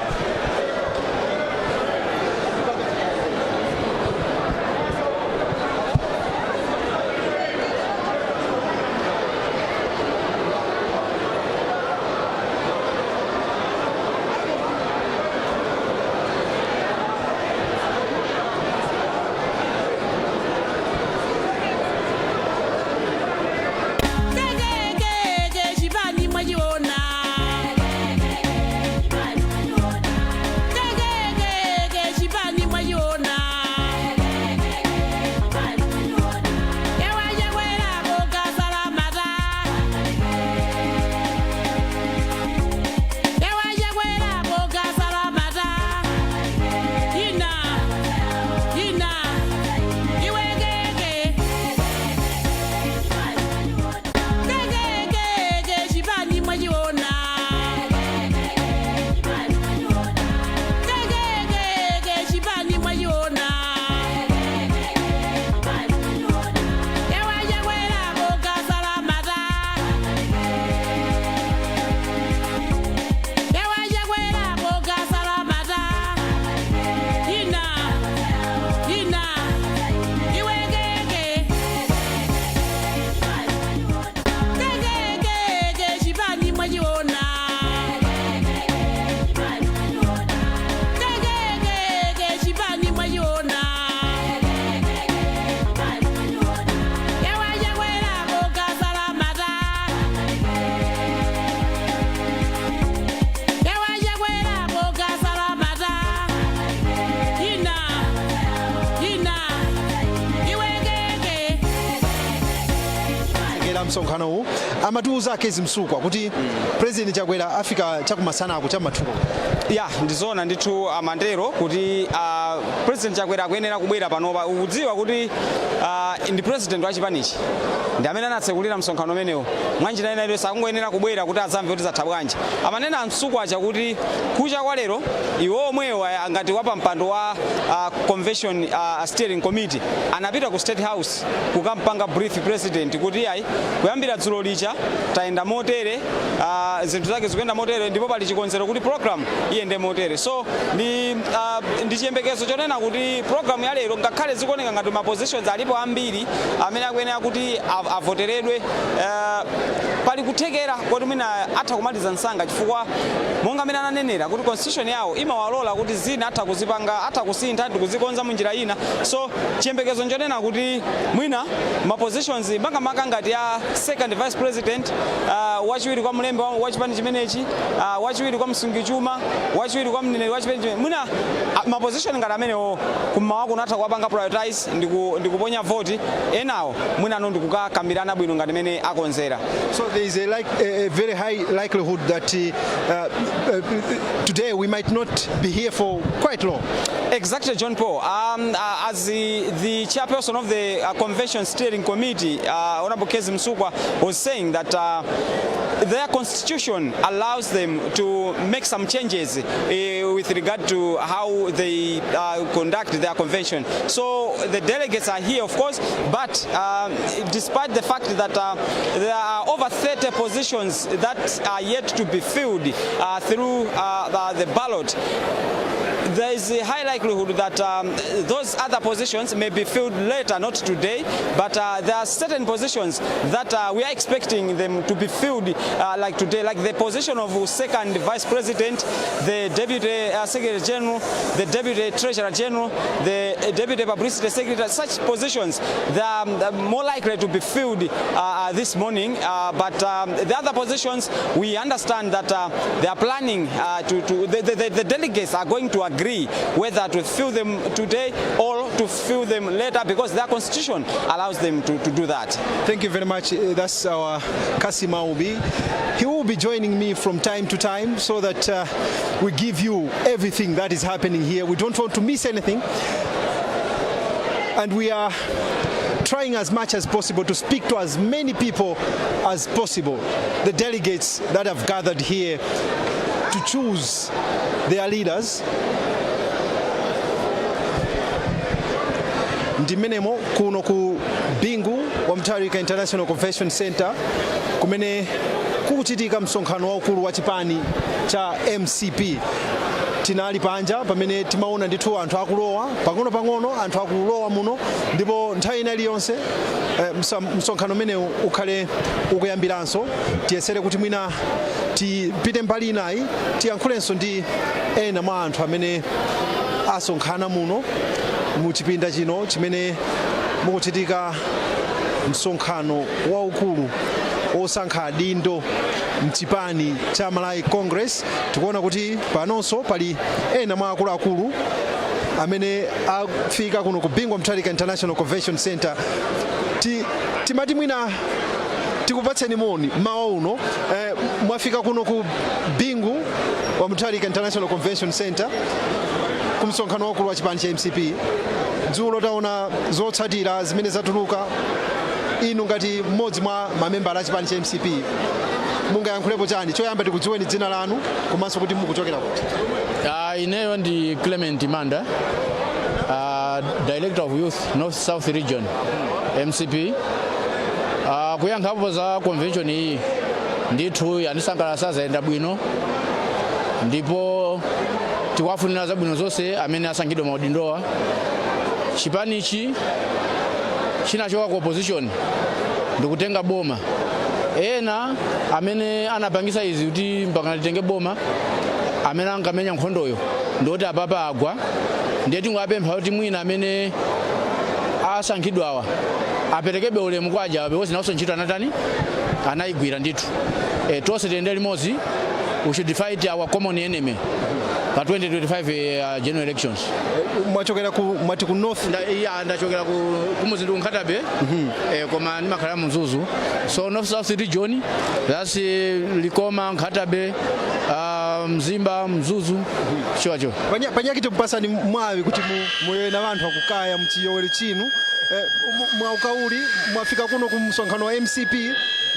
J: Kekekeke, chipani mwachiona. Kekekeke, chipani mwachiona. Ewa Chakwera kokasalamata. Ewa Chakwera kokasalamata. Ina ina iwe keke. Kekekeke, chipani mwachiona. Kekekeke, chipani mwachiona. Ewa Chakwera kokasalamata. Ewa Chakwera kokasalamata. Ina ina iwe keke. Kekekeke, chipani mwachiona. Kekekeke, chipani mwachiona. Ewa Chakwera kokasalamata. Ewa Chakwera kokasalamata. Ina ina iwe keke.
B: Kera msonkhano uwu amatiuza Akezi Msukwa kuti President Chakwera afika chakumasanako chamathuko.
E: Ya, ndizona ndithu, amandero kuti President Chakwera akuyenera kubwera panopa. Ukudziwa kuti ndi president wa chipanichi, ndi amene anatsekulira msonkhano umenewo. Mwanjira ina iliyonse akungoyenera kubwera kuti adzamve kuti zatha bwanji. Amanena Msukwa aja kuti kucha kwa lero iwo omwewo ngati wapa mpando wa convention steering committee anapita ku State House kukampanga brief president kuti ayi, kuyambira dzulo lija tayenda motere, zinthu zake zikuyenda motere, ndipo pali chikonzero kuti program iyende motere. So ndi chiyembekezo chonena kuti program ya lero, ngakhale zikuoneka ngati ma positions alipo ambiri amene akuyenera kuti avoteredwe, pali Pali kuthekera kuti mwina atha kumaliza msanga, chifukwa monga amene ananenera kuti constitution yawo imawalola kuti zina atha kuzipanga, atha kusintha ndi kuzikonza munjira ina. So chiyembekezo nchonena kuti mwina ma positions, makamaka ngati ya second vice president, wachiwiri kwa mlembi wa chipani chimenechi, wachiwiri kwa msungichuma, wachiwiri kwa mneneri wa chipani chimene, mwina ma position ngati amenewo kummawa kuno atha kuwapanga prioritize ndikuponya voti. Enawo mwinano ndikukakambirana bwino ngati mene akonzera.
B: So there is a very high likelihood that today we might not be here for quite long.
E: Exactly, John Paul. As the chairperson of the convention steering committee, Honorable Kezzie Msukwa, was saying that their constitution allows them to make some changes with regard to how they conduct their convention. So the delegates are here, of course, but despite the fact that there are over 30 positions that are yet to be filled through the ballot, there is a high likelihood that those other positions may be filled later, not today, but there are certain positions that we are expecting them to be filled like today, like the position of second vice president, the deputy secretary general, the deputy treasurer general, the deputy publicity secretary. Such positions, they are more likely to be filled this morning, but the other positions, we understand that they are planning to the delegates are going to agree whether to fill them today or to fill them later, because their constitution allows them to do that.
B: Thank you very much. That's our Kasim Aubi. He will be joining me from time to time so that we give you everything that is happening here. We don't want to miss anything. And we are trying as much as possible to speak to as many people as possible, the delegates that have gathered here to choose their leaders. Ndi mmenemo kuno ku Bingu wa Mutharika International Convention Center, kumene kukuchitika msonkhano waukulu wa chipani cha MCP. Tinali panja pamene timaona ndithu anthu akulowa pang'ono-pang'ono, anthu akulowa muno, ndipo nthawi ina iliyonse msonkhano umenewu ukhale ukuyambiranso. Tiyesere kuti mwina tipite mbali inayi, tiyankhulenso ndi ena mwa anthu amene asonkhana muno mu chipinda chino chimene mukuchitika msonkhano waukulu osankha adindo mchipani cha Malawi Congress. Tikuona kuti panonso pali ena mwa akuluakulu amene afika kuno ku Bingu Mutharika International Convention Center. Timati mwina tikupatseni moni mawa uno. Mwafika kuno ku Bingu wa Mutharika International Convention Center ku msonkhano waukulu wa chipani cha MCP. Dzulo taona zotsatira zimene zatuluka. Inu ngati mmodzi mwa mamembala a chipani cha MCP, mungayankhulepo chani? Choyamba tikudziweni dzina lanu komanso kuti mukuchokera kuti.
K: Ineyo ndi Clement Manda, Director of Youth, North South Region, MCP. Kuyankhapo za convention iyi, ndithu yandisangalatsa, zayenda bwino, ndipo tikuwafunira zabwino zonse amene asankhidwa maudindowa. Chipanichi chinachoka ku opposition ndikutenga boma. Ena amene anapangisa izi kuti mpaka litenge boma, amene ankamenya nkhondoyo, ndoti apapa agwa. Ndiye tingowapempha kuti mwina amene asankhidwawa aperekebe ulemu kwa ajawa, because nawonso ntchito anatani, anayigwira ndithu. Tonse tiyende limodzi. We should fight our common enemy pa 2025 general elections.
B: Mwachokera ku, mwati ku North?
K: Iya, ndachokera ku kumuzindu Nkhata Bay, koma ndimakhala mu Mzuzu. So North South Region, that's Likoma, Nkhata Bay, Mzimba, Mzuzu, chiwacho.
B: Panyaki tikupasani mwawi kuti muyowe na vanthu akukaya mchiyowere chinu. Mwaukauli mwafika kuno ku msonkhano wa MCP,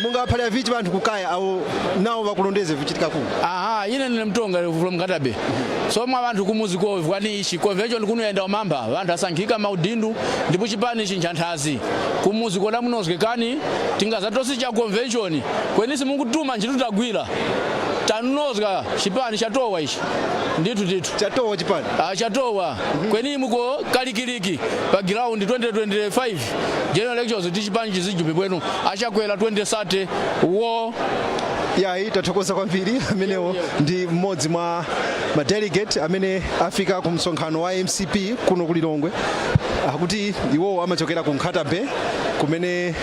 B: mungaphalira vichi vanthu kukaya awo nawo vakulondeze vichitika kuno?
K: Aha, ine ndine Mtonga from Nkhata Bay. So mwa vanthu kumuzi ko kwani ichi convention kuno yenda umamba, vanthu asankhika maudindu, ndipo chipani ichi nchanthazi kumuzi koda munozwekani tingazatosi cha convention kwenisi mukutuma ntchito tagwira. Tanozga chipani chatowa ichi ndithu ndithu.
B: Chatowa chipani.
K: Ah, chatowa. Kweni muko kalikiliki pa ground 2025 general elections ndi chipani chizijume bwenu achakwera 2030 wo.
B: Yayi, tathokoza kwambiri. Amenewo ndi mmodzi mwa madelegate amene afika ku msonkhano wa MCP kuno ku Lilongwe. Akuti iwowo amachokera ku Nkhata Bay, kumene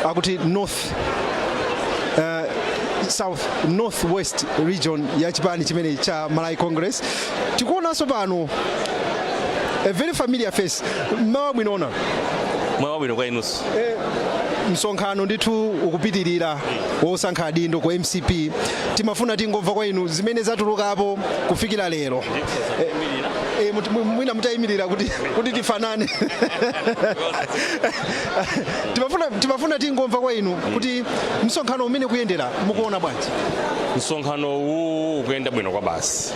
B: akuti north south north west region ya chipani chimene cha Malawi Congress. Tikuonanso pano a very familiar face. Mmawa bwino ona.
L: Mwawa bwino kwa inunso.
B: Msonkhano ndithu ukupitirira wosankha adindo ku MCP. Timafuna tingomva kwa inu zimene zatulukapo kufikira lero. Mwina mutayimirira kuti tifanane. Timafuna tingomva kwa inu kuti msonkhano umene kuyendera mukuona bwanji?
L: Msonkhano uwu ukuyenda bwino kwa basi,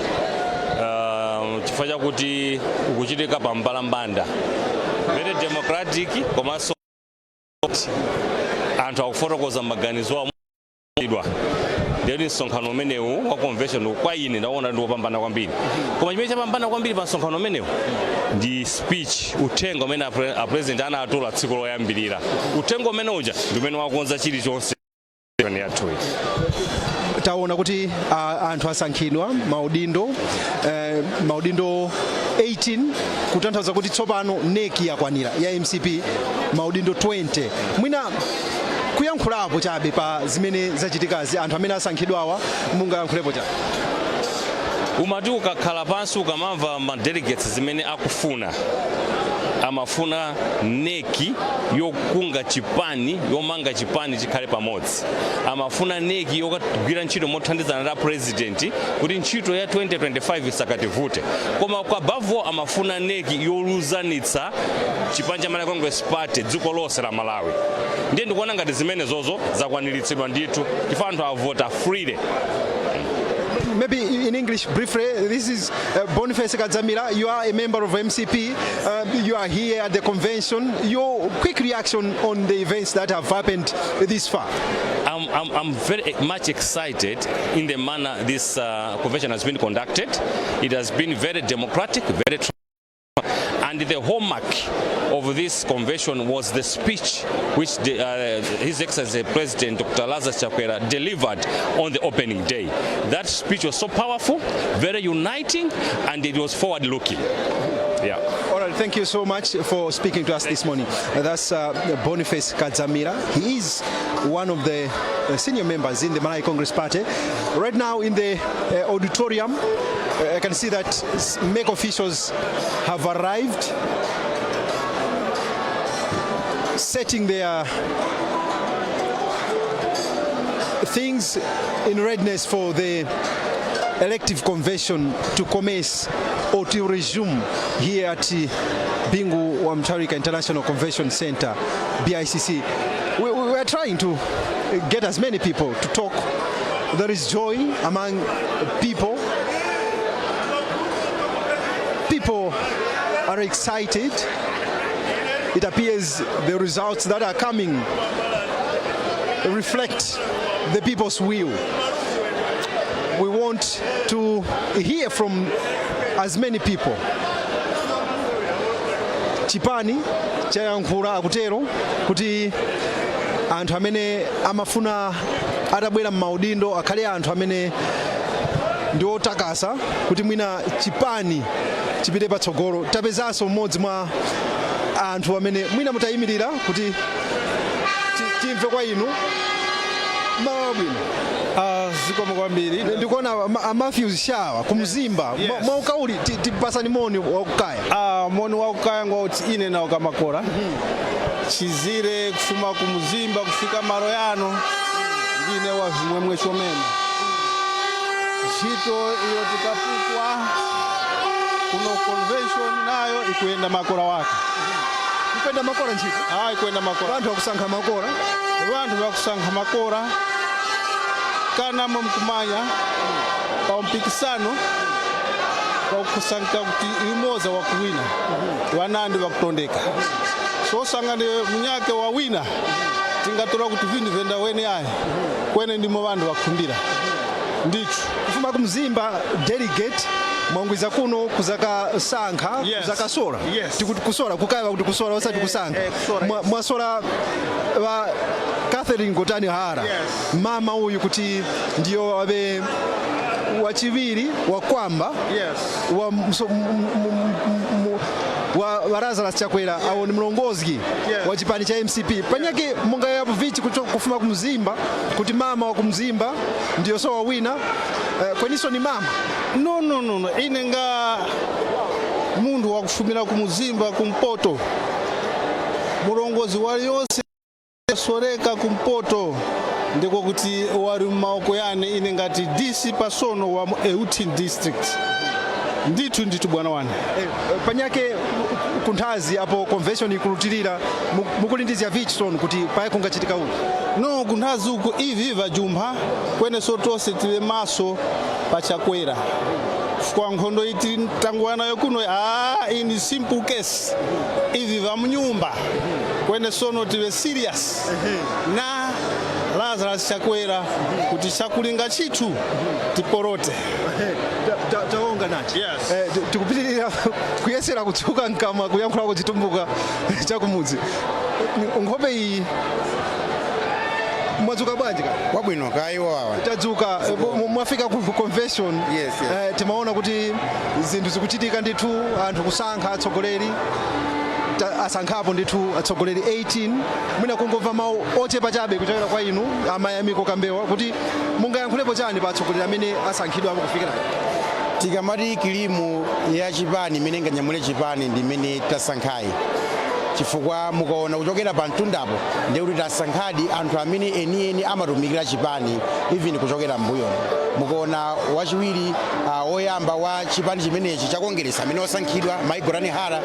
L: chifukwa chakuti ukuchitika pa mbalambanda, very democratic, komanso anthu akufotokoza maganizo awo idwa. Ndiyoti msonkhano umenewu wa convention, kwa ine ndaona ndi wopambana kwambiri. Koma chimene chapambana kwambiri pa msonkhano umenewu ndi speech, uthenga umene a president anatula tsiku loyambirira. Uthenga umene uja ndi umene wakonza chilichonse yathuyi.
B: Taona kuti anthu asankhidwa maudindo, maudindo 18, kutanthauza kuti tsopano NEC yakwanira ya MCP maudindo 20. Mwina kuyankhulapo chabe pa zimene zachitikazi, anthu amene asankhidwawa, mungayankhulepo chabe?
L: Umati ukakhala pansi ukamamva ma delegates zimene akufuna, amafuna NEC yokunga chipani, yomanga chipani chikhale pamodzi. Amafuna NEC yokagwira ntchito mothandizana na president kuti ntchito ya 2025 isakativute. Koma kwa above, amafuna NEC yoluzanitsa chipani cha Malawi Congress Party dziko lonse la Malawi. Ndiye ndikuona ngati zimene zozo zakwaniritsidwa ndithu, chifukwa anthu avota freely.
B: Maybe in English briefly, this is Boniface Kadzamira. You are a member of MCP. You are here at the convention. Your quick reaction on the events that have happened this far?
L: I'm very much excited in the manner this convention has been conducted. It has been very democratic, very and the hallmark of this convention was the speech which His Excellency President Dr. Lazarus Chakwera delivered on the opening day. That speech was so powerful, very uniting, and it was forward-looking. Yeah.
B: All right, thank you so much for speaking to us this morning. That's Boniface Kadzamira. He is one of the senior members in the Malawi Congress Party. Right now in the auditorium, I can see that MEC officials have arrived, setting their things in readiness for the elective convention to commence or to resume here at Bingu wa Mutharika International Convention Center, BICC. We are trying to get as many people to talk. There is joy among people. People are excited. It appears the results that are coming reflect the people's will. We want to hear from as many people. Chipani chayankhula, akutero kuti anthu amene amafuna atabwera m'maudindo akhale anthu amene ndi otakasa kuti mwina chipani chipite patsogolo. Tapezanso mmodzi mwa anthu amene mwina mutayimirira kuti timve kwa inu. Mawa bwino.
M: Ah, zikomo kwambiri.
B: Ndikuona a Matthews Shawa kumzimba.
M: Yes.
B: Mwaukauli tipasani moni wakukaya.
M: Ah, moni wakukaya ngwauti ine nawo kamakora chizire kufuma kumuzimba kufika maro yano, ndine wa vimwemwe chomene. Ntchito iyo tikapukwa kuno convention nayo ikuyenda makora wake.
B: Ikuyenda makora ntchito?
M: Ah, ikuyenda makora.
B: Anthu akusankha makora.
M: Vanthu vakusankha makora kana mkumanya pa mpikisano wakusankha kuti imoza wakuwina, wanandi wakutondeka, so sangane munyake wawina. Tingatola kuti vinthu vyenda wene ayi, kwene ndimo vanthu vakhumbira ndithu.
B: Kufuma kumzimba delegate mwangwiza kuno kuzakasankha.
M: Yes.
B: Kuzakasola.
M: Yes.
B: Tikuti kusola kukaiwa kuti kusola osati kusankha.
M: Kusola, yes.
B: Mwasola wa Catherine Gotani Hara.
M: Yes.
B: Mama uyu kuti ndiyo abe wachiwiri wakwamba wa, wa Lazarus Chakwera, awo ni mlongozi wa chipani cha MCP panyake mungayapo vichi kufuma kumzimba kuti mama wa kumzimba ndiyo so wawina, kweniso ni mama.
M: No, no, no, no. Ine nga munthu wakufumira kumuzimba kumpoto, mulongozi waliyonse soreka kumpoto ndiko kuti wali mmaoko yane ine ngati DC pasono wa Euthini district. Ndithu ndithu, bwana wane.
B: Panyake kunthazi apo convention ikulutirira, mukulindizya vichi sono kuti paye kungachitika uti?
M: No, kunthazi uko ivi vajumpha kweneso tonse tive maso pachakwera kwa nkhondo iti tanguwa nayo kuno. Ah, ini simple case, ivi va mnyumba kwene sono tive serious na Lazarus Chakwera kuti chakulinga chithu tiporote.
B: Taonga nachi.
M: Yes.
B: Tikupitirira kuyesera kutsuka mkamwa kuyankhulako chitumbuka chakumudzi. Nkhope iyi, mwadzuka bwanji ka?
N: Wabwino kaiwo awa.
B: Tadzuka. Mwafika ku convention.
N: Yes.
B: Timaona kuti zinthu zikuchitika ndithu, anthu kusankha atsogoleri. Asankhapo ndithu atsogoleri 18. Mwina kungomva mawu ochepa chabe kuchokera kwa inu amayamiko Kambewa kuti mungayankhulepo chani pa atsogoleri amene asankhidwa apo kufikira?
N: Tikamati cream ya chipani imene inganyamule chipani ndi imene tasankhayi, chifukwa mukaona kuchokera pa mtundapo ndiye kuti tasankhadi anthu amene enieni amatumikira chipani, even kuchokera mbuyo. Mukaona wachiwiri woyamba wa chipani chimenechi cha Kongeresi amene wasankhidwa, Mai Gotani Hara,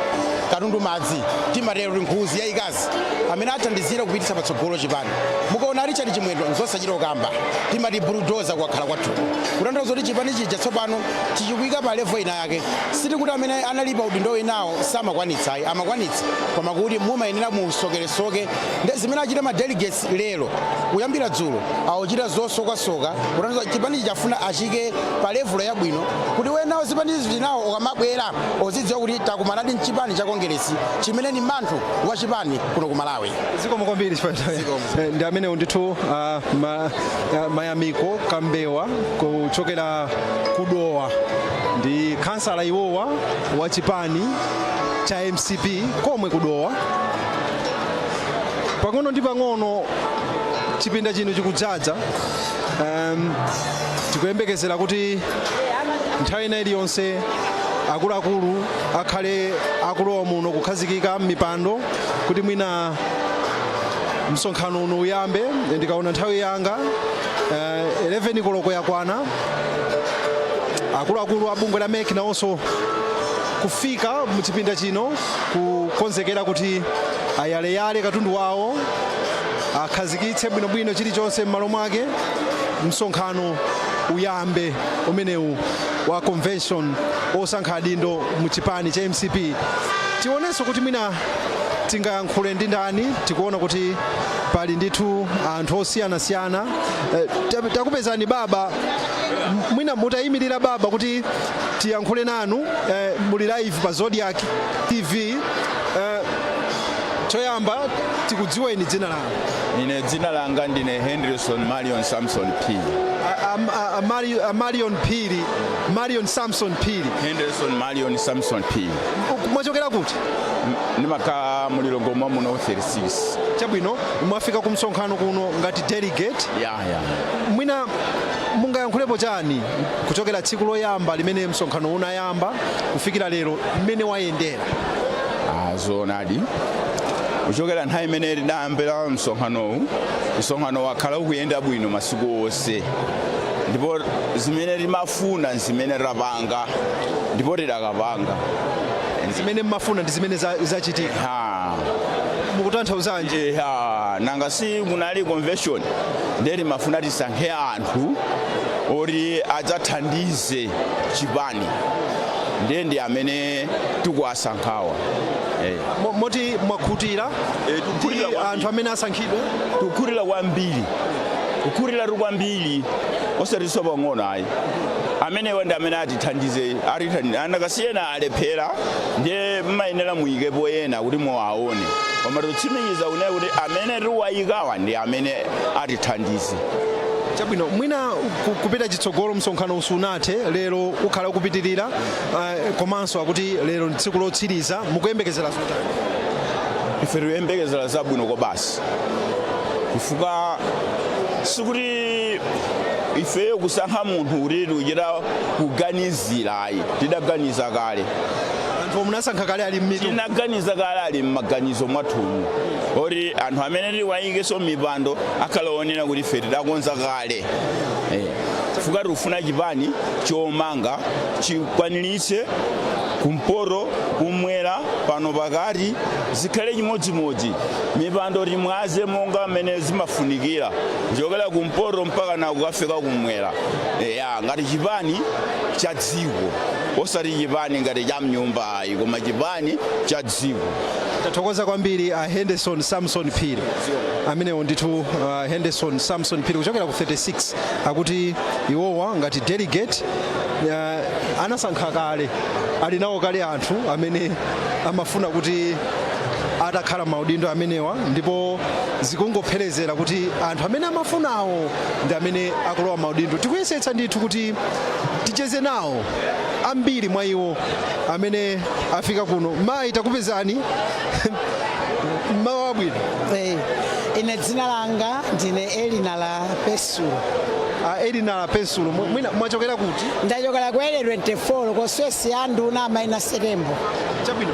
N: katundu madzi, timatero kuti nkhuzi yayikazi amene athandizira kupititsa patsogolo chipani. Mukaona Richard Chimwendo, nzosachita kukamba, timati bulldozer kwakhala kwathu, kutanthauza kuti chipani chija tsopano tichikuyika pa level ina yake. Sitikuti amene analipa udindo winawo samakwanitsa, ayi, amakwanitsa, koma kuti mumayenera musokeresoke. Ndi zimene achita ma delegates lero kuyambira dzulo, akuchita zosokasoka, kutanthauza chipani chafuna achike pa level yabwino kuti wenawo zipani zinawo ukamabwera uzidziwa kuti takumanadi mchipani cha Kongeresi chimene ni manthu wa chipani kuno ku Malawi.
B: Zikomo kwambiri. Ndi amenewo ndithu, mayamiko Kambewa kuchokera kudowa, ndi kansala iwowa wa chipani cha MCP komwe kudowa. Pang'ono ndi pang'ono chipinda chino chikudzaza. Tikuyembekezera kuti nthawi ina iliyonse akuluakulu akhale akulowa muno kukhazikika m'mipando kuti mwina msonkhano uno uyambe. Ndikaona nthawi yanga, 11 koloko yakwana. Akuluakulu a bungwe la MEC nawonso kufika muchipinda chino kukonzekera kuti ayaleyale katundu wawo, akhazikitse bwinobwino chilichonse m'malo mwake, msonkhano uyambe umenewu wa convention osankha adindo mu chipani cha MCP. Tionenso kuti mwina tingayankhule ndi ndani. Tikuona kuti pali ndithu anthu osiyanasiyana. Takupezani baba. Mwina mutayimirira baba kuti tiyankhule nanu. Muli live pa Zodiak TV. Choyamba tikudziweni dzina lanu.
O: Ine dzina langa ndine Henderson Marion Samson Phiri.
B: A Marion Phiri, Marion Samson Phiri.
O: Henderson Marion Samson Phiri.
B: Mwachokera kuti?
O: Ndimakhala mulilongwe muno 36.
B: Chabwino, mwafika ku msonkhano kuno ngati delegate.
O: Ya.
B: Mwina mungayankhulepo chani kuchokera tsiku loyamba limene msonkhano unayamba kufikira lero, mmene wayendera?
O: Ah, zoonadi, kuchokera nthawi imene tidayambira msonkhanowu, msonkhano wakhala ukuyenda bwino masiku onse, ndipo zimene timafuna zimene tapanga ndipo tidakapanga.
B: Zimene mmafuna ndi zimene zachitika? Mukutanthauzanji?
O: Ha, nanga si kunali convention, ndiye timafuna tisankhe anthu oti adzathandize chipani. Ndiye ndi amene tikuwasankhawa.
B: Moti mwakhutira ndi anthu amene asankhidwa?
O: Tikukhutira kwambiri, kukhutira kwambiri, osatinso pang'ono ayi. Amenewa ndi amene atithandize, atithandize. Anakasiyena alephera, ndiye mmayenera muyikepo ena kuti muwaone, koma tikutsimikiza kunena kuti amene tiwayikawa ndi amene atithandize.
B: Chabwino, mwina kupita chitsogolo, msonkhano usunathe lero, ukhala ukupitirira, komanso akuti lero ndi tsiku lotsiriza. Mukuyembekezera zotani?
O: Ife tikuyembekezera zabwino kobasi, chifukwa sikuti ifeyo kusankha munthu kuti tikuchita kuganizira ayi, tidaganiza kale.
B: Anthu munasankha kale ali mmitu?
O: Tinaganiza kale, ali mmaganizo mwathumu, oti anthu amene tiwayikenso mipando akhala onena kuti ife tidakonza kale, chifukwa tikufuna chipani chomanga chikwaniritse kumpoto, kumwera, pano pakati, zikhale chimodzimodzi. Mipando timwaze monga mmene zimafunikira, kuchokera kumpoto mpaka na kukafika kumwera, ya ngati chipani cha dziko, osati chipani ngati cha mnyumba ayi, koma chipani cha dziko.
B: Tathokoza kwambiri a Henderson Samson Phiri. Amenewo ndithu Henderson Samson Phiri kuchokera ku 36, akuti iwowa ngati delegate anasankha kale, ali nawo kale anthu amene amafuna kuti atakhala maudindo amenewa, ndipo zikungopherezera kuti anthu amene amafunawo ndi amene akulowa maudindo. Tikuyesetsa ndithu kuti ticheze nawo ambiri mwa iwo amene afika kuno. Mayi, takupezani, mawa abwino.
P: Ine dzina langa ndine Elina la Pesulo.
B: Elina la Pesulo, mwina mwachokera kuti?
P: Ndachokera ku Area 24, constituency ya nduna amaina Setembo.
B: Chabwino,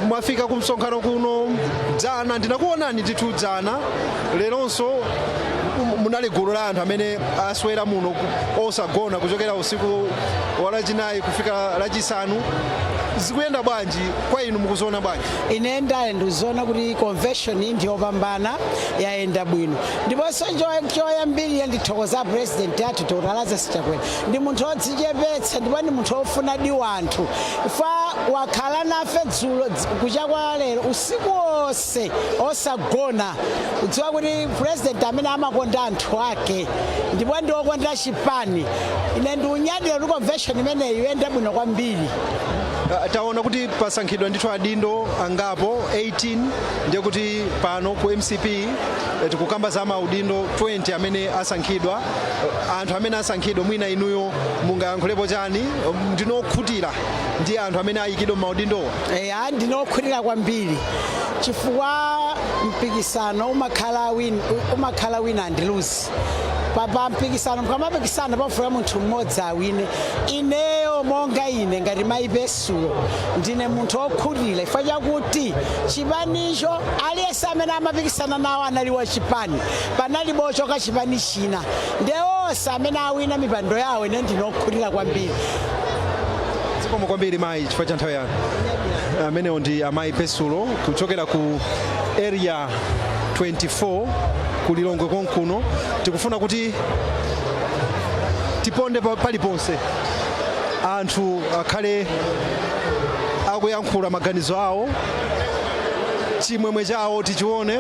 B: mwafika ku msonkhano kuno dzana, ndinakuonani ndithu dzana, leronso munali gulu la anthu amene aswera muno osagona kuchokera usiku wa Lachinayi kufika Lachisanu. Zikuyenda bwanji kwa inu, mukuziona bwanji?
P: Ine ndale ndikuziona kuti convention iyi ndiyopambana, yayenda bwino, ndiponso choyambirira ndithokoza president athu Dr Lazarus Chakwera. Ndi munthu wodzichepetsa ndipo ndi munthu wofuna di wanthu. Fa wakhala nafe dzulo kucha kwa lero, usiku wonse osagona, kudziwa kuti president amene amakonda anthu ake ndipo ndi wokonda chipani. Ine ndiunyadira kuti convention imeneyi yoyenda bwino kwambiri.
B: Taona kuti pasankhidwa ndithu adindo angapo 18, ndiye kuti pano ku MCP tikukamba za maudindo 20 amene asankhidwa. Anthu amene asankhidwa, mwina inuyo mungayankhulepo chani? Ndinokhutira ndi anthu amene ayikidwa maudindowa?
P: Eya, ndinokhutira kwambiri, chifukwa mpikisano umakhala win and lose. Pa mpikisano, mukamapikisana pafuna munthu mmodzi awine. Ineyo monga ine ngati mayi Pesulo, ndine munthu wokhutira chifukwa chakuti chipanicho aliyense amene amapikisana nawo anali wa chipani, panalibe ochoka chipani china, nde onse amene awina mipando yawo, ine ndinokhutira kwambiri.
B: Zikomo kwambiri mayi chifukwa cha nthawi yanu. Amenewo ndi amayi Pesulo kuchokera ku Area 24 ku Lilongwe konkuno. Tikufuna kuti tiponde paliponse, anthu akhale akuyankhula maganizo awo, chimwemwe chawo tichione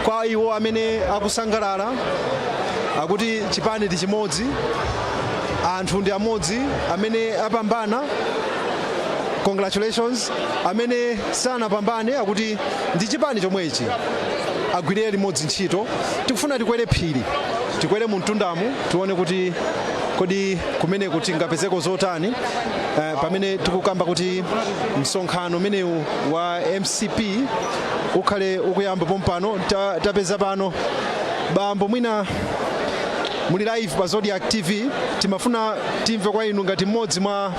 B: kwa iwo amene akusangalala, akuti chipani ndi chimodzi, anthu ndi amodzi. Amene apambana, congratulations. Amene sanapambane, akuti ndi chipani chomwechi, agwirire limodzi ntchito. Tikufuna tikwere phiri, tikwere mu mtundamu, tione kuti kodi kumeneku tingapezeko zotani, pamene tikukamba kuti msonkhano umenewu wa MCP ukhale ukuyamba pompano. Tapeza pano bambo, mwina muli live pa Zodiak TV. Timafuna timve kwa inu ngati mmodzi mwa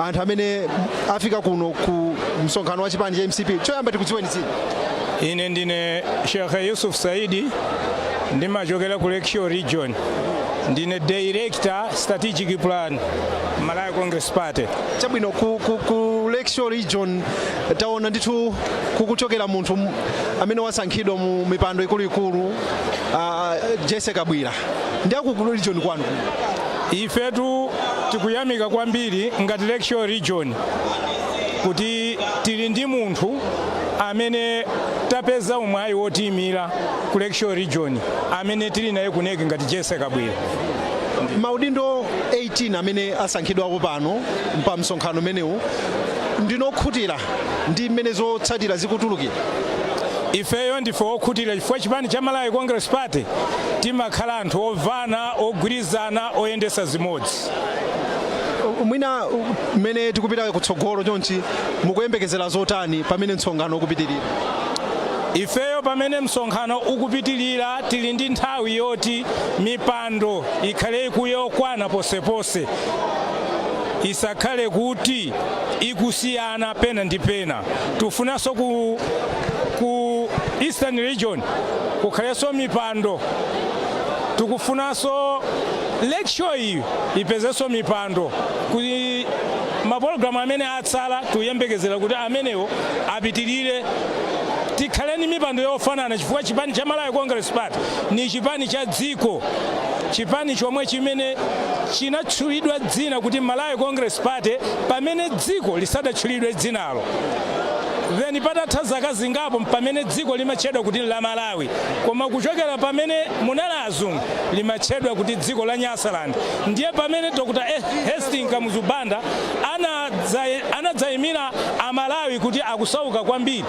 B: anthu amene afika kuno ku msonkhano wa chipani cha MCP. Choyamba tikudziweni dzina.
Q: Ine ndine Sheikh Yusuf Saidi, ndimachokera ku Lakeshore Region, ndine director strategic plan, Malawi Congress Party.
B: Chabwino, ku Lakeshore Region taona ndithu kukuchokera munthu amene wasankhidwa mu mipando ikuluikulu, Jesse Kabwira. Ndi aku ku region kwanu?
Q: Ifetu Tikuyamika kwambiri ngati Lakeshore Region kuti tili ndi munthu amene tapeza umwayi wotiyimira ku Lakeshore Region, amene tili naye ku NEC ngati Jessie Kabwila.
B: Maudindo 18 amene asankhidwapo pano pa msonkhano umenewu, ndinokhutira ndi mmene zotsatira zikutulukira?
Q: Ifeyo ndife okhutira chifukwa chipani cha Malawi Congress Party timakhala anthu ovana, ogwirizana, oyendesa zimodzi.
B: Mwina mmene tikupita kutsogolo chonchi, mukuyembekezera zotani pamene msonkhano ukupitirira?
Q: Ifeyo pamene msonkhano ukupitirira, tili ndi nthawi yoti mipando ikhale ikuyokwana posepose, isakhale kuti ikusiyana pena ndi pena. Tifunanso ku Eastern Region kukhalenso mipando, tikufunanso Lakeshore iyi ipezenso mipando. Kuti mapologalamu amene atsala, tikuyembekezera kuti amenewo apitirire, tikhaleni mipando yofanana, chifukwa chipani cha Malawi Congress Party ni chipani cha dziko, chipani chomwe chimene chinatchulidwa dzina kuti Malawi Congress Party pamene dziko lisadatchulidwe dzinalo. Then patatha zaka zingapo pamene dziko limatchedwa kuti la Malawi, koma kuchokera pamene munali azungu limatchedwa kuti dziko la Nyasaland. Ndiye pamene Dr Hastings Kamuzu Banda anadzayimira Amalawi kuti akusauka kwambiri,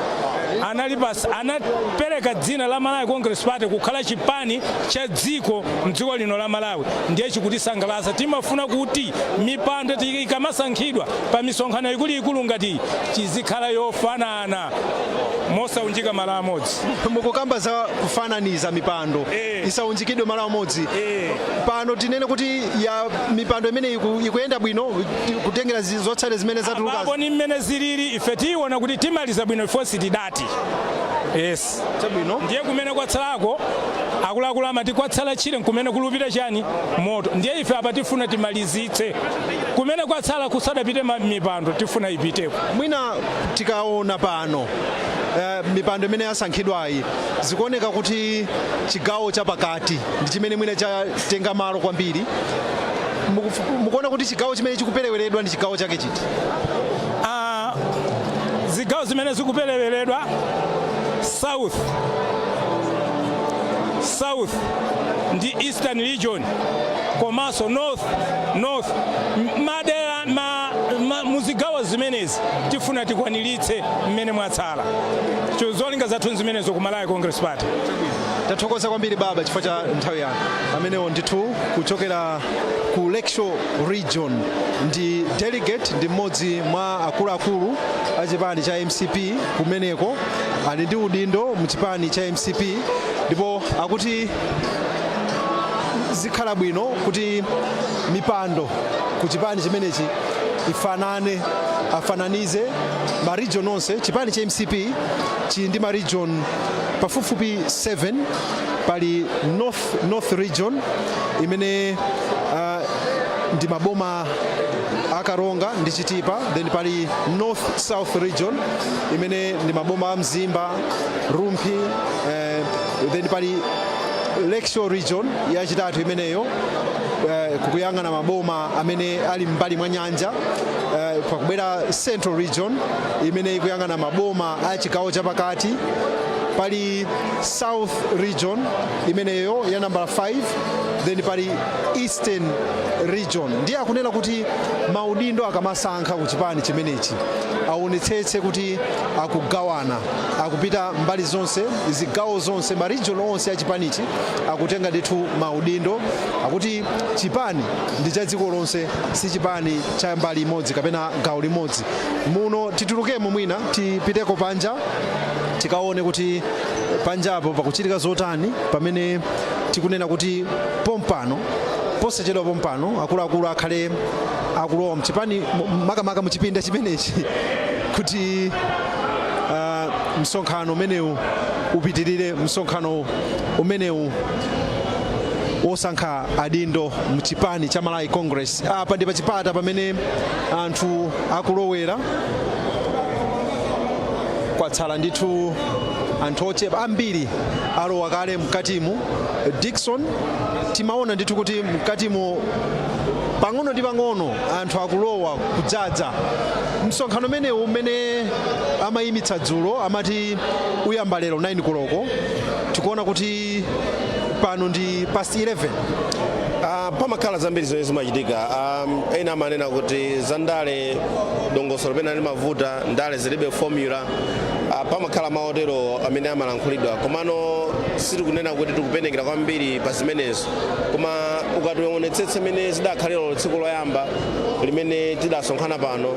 Q: anapereka dzina la Malawi Congress Party kukhala chipani cha dziko mdziko lino la Malawi. Ndiye chikutisangalatsa, timafuna kuti mipando ikamasankhidwa pa misonkhano ikuluikulu ngati chizikhala yofanana, mosaunjika malo amodzi.
B: Mukukamba za kufananiza mipando, isaunjikidwe malo amodzi. Pano tinene kuti ya mipando imene ikuyenda bwino kutengera zotsatira zimene zatuluka?
Q: Apo ni mmene zilili, ife tiona kuti timaliza bwino ifo sitidati, yes.
B: Chabwino.
Q: Ndiye kumene kwatsalako, akuluakulu amati kwatsala tchire kumene kulupita chani moto. Ndiye ife apa tifuna timalizitse kumene kwatsala kusadapite mipando, tifuna ipiteko.
B: Mwina tikaona pano mipando imene yasankhidwayi, zikuoneka kuti chigawo chapakati ndi chimene mwina chatenga malo kwambiri. Mukuona kuti chigawo chimene chikupereweredwa ndi chigawo chake chiti?
Q: Ah, zigawo zimene zikupereweredwa, South ndi Eastern Region, komanso North madera muzigawo zimenezi tifuna tikwaniritse mmene mwatsala. Zolinga zathu zimenezo ku Malawi Congress Party.
B: Tathokoza kwambiri baba chifukwa cha nthawi yanu. Amenewo ndithu kuchokera ku Lakeshore Region ndi delegate, ndi mmodzi mwa akuluakulu a chipani cha MCP kumeneko, ali ndi udindo mu chipani cha MCP, ndipo akuti zikhala bwino kuti mipando ku chipani chimenechi ifanane, afananize ma region onse. Chipani cha MCP chili ndi ma region pafupifupi 7. Pali North Region imene ndi maboma a Karonga ndi Chitipa. Then pali North South Region imene ndi maboma a Mzimba, Rumphi. Then pali Lakeshore Region yachitatu imeneyo, kukuyang'ana maboma amene ali mbali mwa nyanja. Pakubwera Central Region imene ikuyang'ana maboma a chigawo chapakati. Pali South Region imeneyo ya nambala 5. Then pali Eastern Region. Ndiye akunena kuti maudindo akamasankha ku chipani chimenechi, aonetsetse kuti akugawana, akupita mbali zonse, zigawo zonse, ma region onse a chipanichi akutenga ndithu maudindo. Akuti chipani ndi cha dziko lonse, si chipani cha mbali imodzi kapena gawo limodzi. Muno titulukemo, mwina tipiteko panja, tikaone kuti panjapo pakuchitika zotani, pamene tikunena kuti pompano, posachedwa pompano, akuluakulu akhale akulowa mchipani, makamaka muchipinda chimenechi, kuti msonkhano umenewu upitirire, msonkhano umenewu wosankha adindo mchipani cha Malawi Congress. Apa ndi pachipata pamene anthu akulowera. Kwatsala ndithu Anthu ochepa, ambiri alowa kale mkatimu. Dickson, timaona ndithu kuti mkatimu pang'ono ndi pang'ono anthu akulowa kudzadza. Msonkhano umenewu umene amayimitsa dzulo, amati uyamba lero 9 koloko, tikuona kuti pano ndi past 11.
G: Pamakhala zambiri zomwe zimachitika. Ena amanena kuti zandale dongosolo pena limavuta, ndale zilibe formula. Pamakhala maotero amene amalankhulidwa, komano sitikunena kuti tikupenekera kwambiri pa zimenezo. Koma ukationetsetse imene zidakhalira tsiku loyamba limene tidasonkhana pano,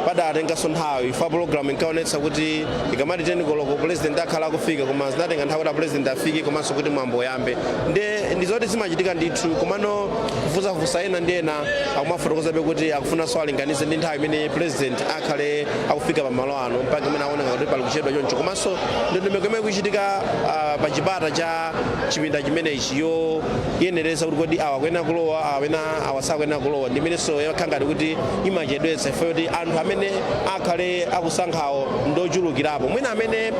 G: padatenganso nthawi fa program inkaonetsa kuti ikamati 10 koloko president akhala akufika, koma zinatenga nthawi kuti president afike komanso kuti mwambo uyambe. Nde ndizoti zimachitika ndithu, komano kufusafusa ena ndi ena akumafotokozabe kuti akufunanso alinganize ndi nthawi imene president akhale akufika pamalo ano, mpaka imene aoneka kuti pali kuchedwa choncho. Komanso ndondomeko imene ikuchitika pa chipata cha chipinda chimenechi yoyenereza kuti kodi awa akuyenera kulowa, awena awa sakuyenera kulowa, ndi imenenso yakhala ngati kuti imachedwetsa ifo yoti anthu amene akhale akusankhawo ndochulukirapo. Mwina amene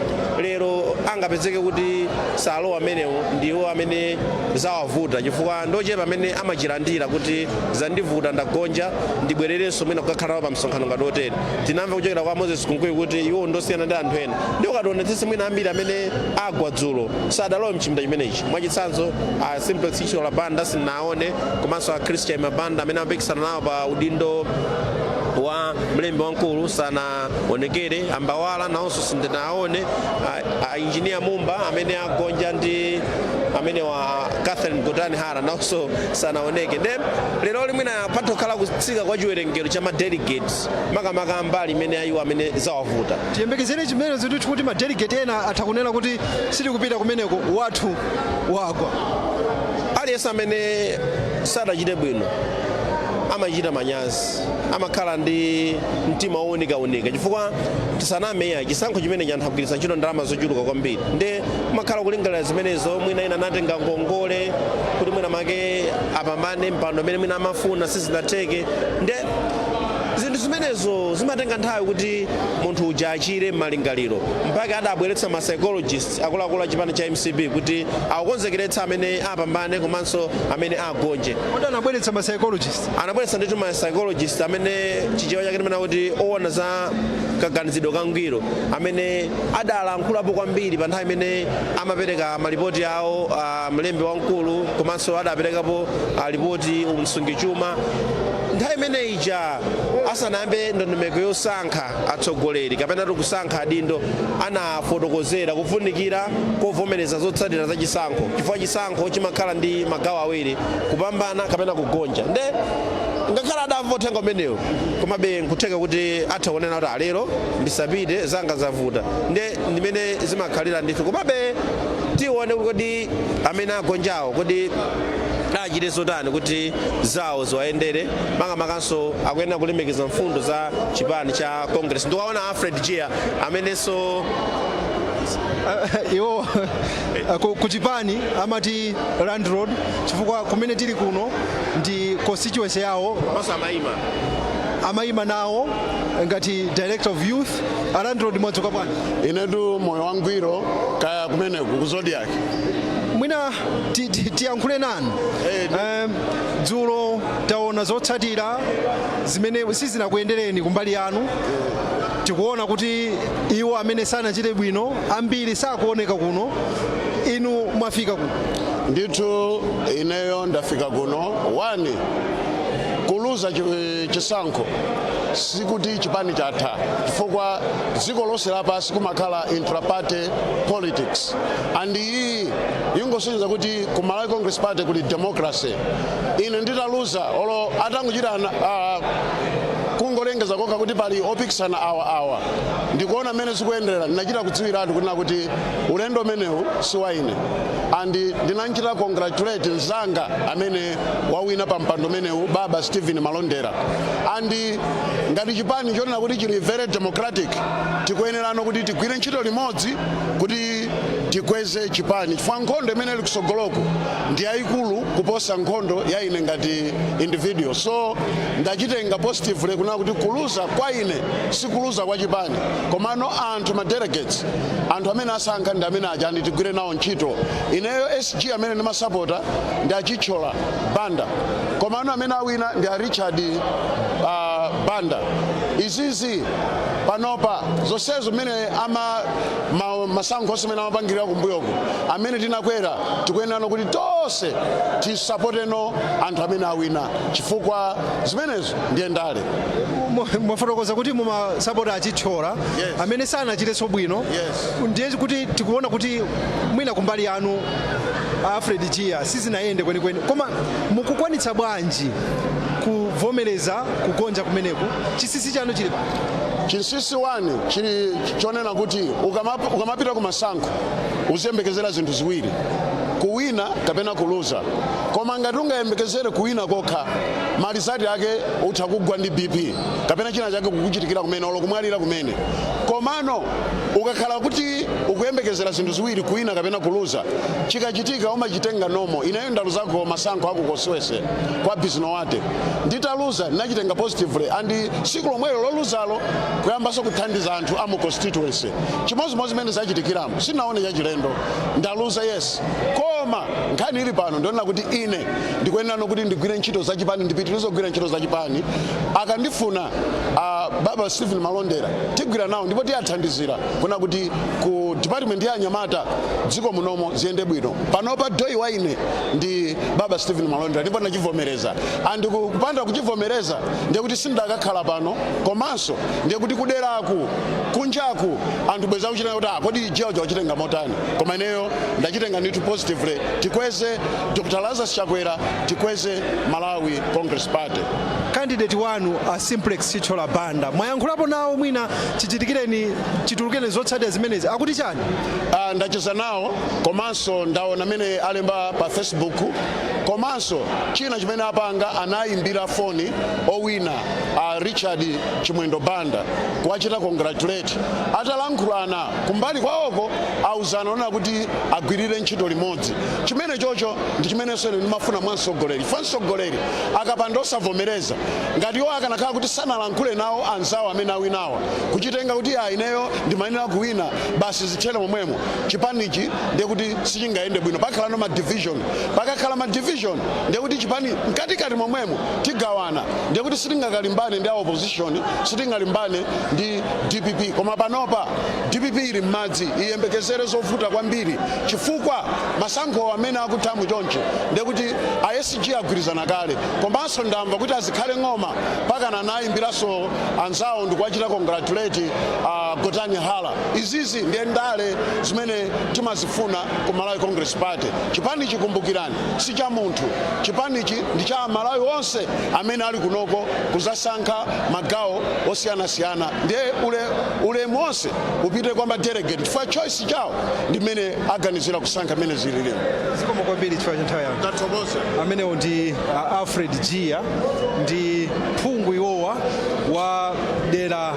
G: lero angapezeke kuti salowa amenewo ndiwo amene zawavuta, chifukwa ndochepa amene amachilandira kuti zandivuta, ndagonja, ndibwererenso mwina kukakhala nawo pa msonkhano ngati otere. Tinamva kuchokera kwa Moses Kunkuyu kuti iwo ndosiyana ndi anthu ena, ndi ukationetsetse mwina ambiri amene agwa dzulo sadalowe mchipinda chimenechi. Mwachitsanzo, a Simplex Chithyola Banda sinaone, komanso a Christian Mabanda amene amapikisana nawo pa udindo wa mlembi wamkulu sanaonekere, ambawala nawonso sindinaone, a engineer Mumba amene agonja ndi amene wa Catherine Gotani Hara nawonso sanaoneke. Nde lero limwina patha kukhala kutsika kwa chiwerengero cha ma delegates, makamaka mbali imene ayiwo amene zawavuta.
B: Tiyembekezere chimenezo ndithu kuti ma delegate ena atha kunena kuti sitikupita kumeneko, wathu wagwa.
G: Aliyense amene sadachite bwino amachita manyazi, amakhala ndi mtima wowunikawunika, chifukwa tisaname iya, chisankho chimene anthu akugwiritsa ntchito ndalama zochuluka kwambiri, nde kumakhala kulingalira zimenezo. Mwina ina anatenga ngongole kuti mwina make apambane mpando amene mwina amafuna, sizinatheke. Nde zinthu zimenezo zimatenga nthawi kuti munthu uja achire m'malingaliro, mpaka adabweretsa ma psychologist akuluakulu a chipani cha MCP kuti akukonzekeretsa amene apambane komanso amene agonje.
B: Kodi anabweretsa ma psychologist?
G: Anabweretsa ndithu ma psychologist amene chichewa chake timene kuti owona za kaganizidwe kangwiro, amene adalankhulapo kwambiri pa nthawi imene amapereka malipoti awo mlembi wamkulu, komanso adaperekapo ripoti msungichuma nthawi imene ija asanayambe ndondomeko yosankha atsogoleri kapena kusankha adindo. Anafotokozera kufunikira kovomereza zotsatira za chisankho, chifukwa chisankho chimakhala ndi magawo awiri, kupambana kapena kugonja. Nde ngakhale adamva uthenga umenewo, komabe nkutheka kuti atha kunena kuti alero ndisapite, zanga zavuta. Nde ndimene zimakhalira ndithu, komabe tione kuti kodi amene agonjawo kodi achite zotani kuti zawo ziwayendere, makamakanso akuyenera kulemekeza mfundo za chipani cha Congress. Ndikuwaona Alfred Jia amenenso
B: Iwo ku chipani amati landlord, chifukwa kumene tili kuno ndi constituency yawo.
G: Komanso amayima.
B: Amayima nawo ngati director of youth. A landlord, mwadzuka bwanji?
R: Inetu moyo wangwiro, kaya kumeneku ku Zodiac.
B: Mwina tiyankhule nanu. Dzulo taona zotsatira zimene sizinakuyendereni kumbali yanu. Tikuona kuti iwo amene sanachite bwino ambiri sakuoneka kuno. Inu mwafika kuno?
R: Ndithu, ineyo ndafika kuno. One, kuluza chisankho sikuti chipani chatha, chifukwa dziko lonse lapansi kumakhala intraparty politics, and iyi ingosonyeza kuti ku Malawi Congress Party kuli democracy. Ine nditaluza, olo atangochita kungolengeza kokha kuti pali opikisana awa awa, ndikuona mmene zikuyenderera, ndinachita kudziwiratu kunena kuti ulendo umenewu si wa ine, and ndinanchita congratulate mzanga amene wawina pa mpando umenewu, baba Stephen Malondera. And ngati chipani chonena kuti chili very democratic, tikuyenerano kuti tigwire ntchito limodzi kuti Tikweze chipani, chifukwa nkhondo imene ili kusogoloku ndi yayikulu kuposa nkhondo ya ine ngati individual. So ndachitenga positively kunena kuti kuluza kwa ine sikuluza kwa chipani, komano anthu, ma delegates, anthu amene asankha ndi amene aja, andi tigwire nawo ntchito. Ineyo SG amene ndimasapota ndi Achichola Banda, komano amene awina ndi a Richard Banda. Izizi panopa zonsezo mmene ama masankho onse amene amapangirira kumbuyoko, amene tinakwera, tikuyenera kuti tonse tisapoteno anthu amene awina, chifukwa zimenezo ndiye ndale.
B: Mwafotokoza kuti mumasapota Achichola amene sanachitenso bwino. Ndiye kuti tikuona kuti mwina kumbali yanu, Alfred Jiya, sizinayende kwenikweni, koma mukukwanitsa bwanji kuvomereza kugonja kumeneku? Chinsinsi chanu chili pa
R: Chinsinsi 1 chili chonena kuti ukamapita ku masankho uziyembekezera zinthu ziwiri, kuwina kapena kuluza. Koma ngati ungayembekezere kuwina kokha, ma result ake utha kugwa ndi BP kapena china chake kukuchitikira kumene, olo kumwalira kumene. Komano ukakhala kuti ukuyembekezera zinthu ziwiri, kuwina kapena kuluza, chikachitika umachitenga normal. Ineyo ndaluzako masankho aku constituency kwa Bizinowate. Nditaluza ndinachitenga positively, and siku lomwelo loluzalo kuyambanso kuthandiza anthu amu constituency. Chimodzimodzi zimene zachitikiramo, sinaone chachilendo. Ndaluza, yes, koma nkhani ili pano ndionena kuti ine ndikuyenera kuti ndigwire ntchito zachipani, ndipitirize kugwira ntchito zachipani. Akandifuna baba Stephen Malondera, tigwira nawo ndipo tiyathandizira kuna kuti ku department ya anyamata dziko munomo ziyende bwino. Panopa doi wa ine ndi baba Stephen Malondera, ndipo ndachivomereza, and kupanda kuchivomereza ndiye kuti sindakakhala pano, komanso ndiye kuti kuderaku, kunjaku, anthu bweza kuchita kuti, "Ah, kodi jiya wachitenga motani?" Koma ineyo ndachitenga ndithu positively. Tikweze Dr Lazarus Chakwera, tikweze Malawi Congress Party.
B: Candidate wanu a Simplex Chithyola Banda, mwayankhulapo nawo mwina chichitikireni, chitulukeni zotsatira zimenezi, akuti chani?
R: Ndacheza nawo, komanso ndaona amene alemba pa Facebook. Komanso china chimene apanga, anayimbira foni owina, Richard Chimwendo Banda, kuwachita congratulate. Atalankhulana kumbali kwawoko, auzana onena kuti agwirire ntchito limodzi. Chimene chocho ndi chimenenso ine ndimafuna mwa mtsogoleri. Fa mtsogoleri akapanda osavomereza, ngati iwo akanakhala kuti sanalankhule nawo anzawo amene awinawa, kuchitenga kuti a ineyo ndimayenera kuwina, basi zithere momwemo, chipanichi ndiye kuti sichingayende bwino. Pakhala no ma division. Pakakhala ma division ndiye kuti chipani mkatikati momwemo tigawana, ndiye kuti sitingakalimbane ndi a opposition, sitingalimbane ndi DPP. Koma panopa DPP ili m'madzi, iyembekezere zovuta kwambiri, chifukwa masankho amene akuthamu choncho ndiye kuti a SG agwirizana kale. Komanso ndamva kuti azikhale ng'oma pakana anayimbiranso anzawo ndikuwachita congratulate, Gotani Hala. Izizi ndiye ndale zimene timazifuna ku Malawi Congress Party. Chipanichi, kumbukirani, si cha munthu. Chipanichi ndi cha Amalawi onse amene ali kunoko kuzasankha magawo osiyanasiyana. Ndiye ulemu onse upite kwa madelegate, chifukwa choice chawo ndi mmene aganizira kusankha mmene zililimo.
B: Zikomo kwambiri chifukwa cha nthawi yanu.
R: Tathokoza.
B: Amenewo ndi Alfred Jiya, ndi phungu iwowa wa dera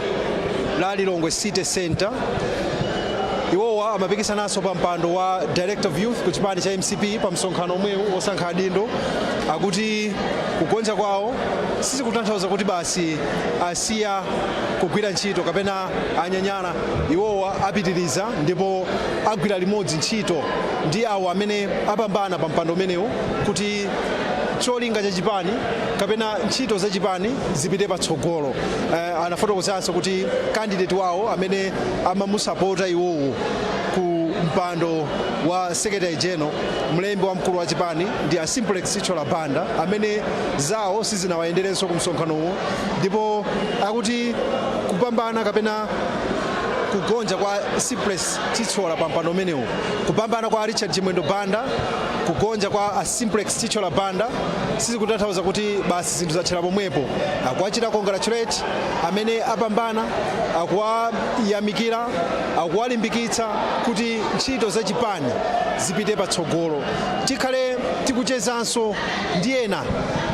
B: la Lilongwe City Center. Iwowa amapikisananso pa mpando wa Director of Youth ku chipani cha MCP. Pa msonkhano omwewu osankha adindo, akuti kugonja kwawo sizikutanthauza kuti basi asiya kugwira ntchito kapena anyanyala. Iwowa apitiriza ndipo agwira limodzi ntchito ndi awo amene apambana pa mpando umenewu kuti cholinga cha chipani kapena ntchito za chipani zipite patsogolo. Anafotokozanso kuti candidate wawo amene amamusapota iwowo ku mpando wa secretary general, mlembi wamkulu wa chipani, ndi a Simplex Chithyola Banda, amene zawo sizinawayenderenso ku msonkhanowo. Ndipo akuti kupambana kapena kugonja kwa Simplex Chithyola pa mpando umenewu, kupambana kwa Richard Chimwendo Banda, kugonja kwa a Simplex Chithyola Banda, sizikutanthauza kuti basi zinthu zathera pomwepo. Akuwachita congratulate amene apambana, akuwayamikira, akuwalimbikitsa kuti ntchito za chipani zipite patsogolo. Tikhale tikucheza. Tikuchezanso ndi ena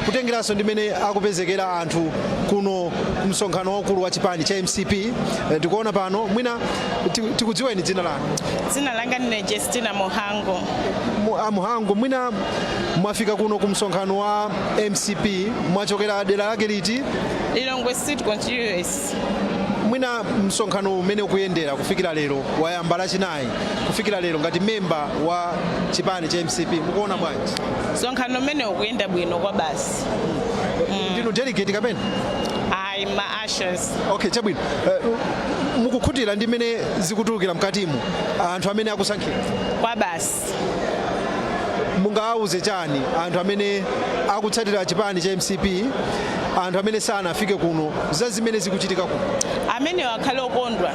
B: kutengeranso ndimene akupezekera anthu kuno ku msonkhano waukulu wa chipani cha MCP. Tikuona pano mwina tikudziweni dzina lanu.
S: Dzina langa ndine Justina Muhango.
B: A Muhango, mwina mwafika kuno ku msonkhano wa MCP, mwachokera dera lake liti?
S: Lilongwe City Constituency.
B: Mwina msonkhano umene ukuyendera kufikira lero, wayamba Lachinayi kufikira lero, ngati memba wa chipani cha MCP, mukuona bwanji?
S: Msonkhano umene ukuyenda bwino kwa basi.
B: Ndinu delegate kapena?
S: Ayi, ma ushers.
B: Okay, chabwino. Mukukhutira ndi mmene zikutulukira mkatimu, anthu amene akusankhira?
S: Kwa basi.
B: Mungawauze chani anthu amene akutsatira chipani cha MCP, anthu amene sanafike kuno, za zimene zikuchitika kuno?
S: Amene wakhale okondwa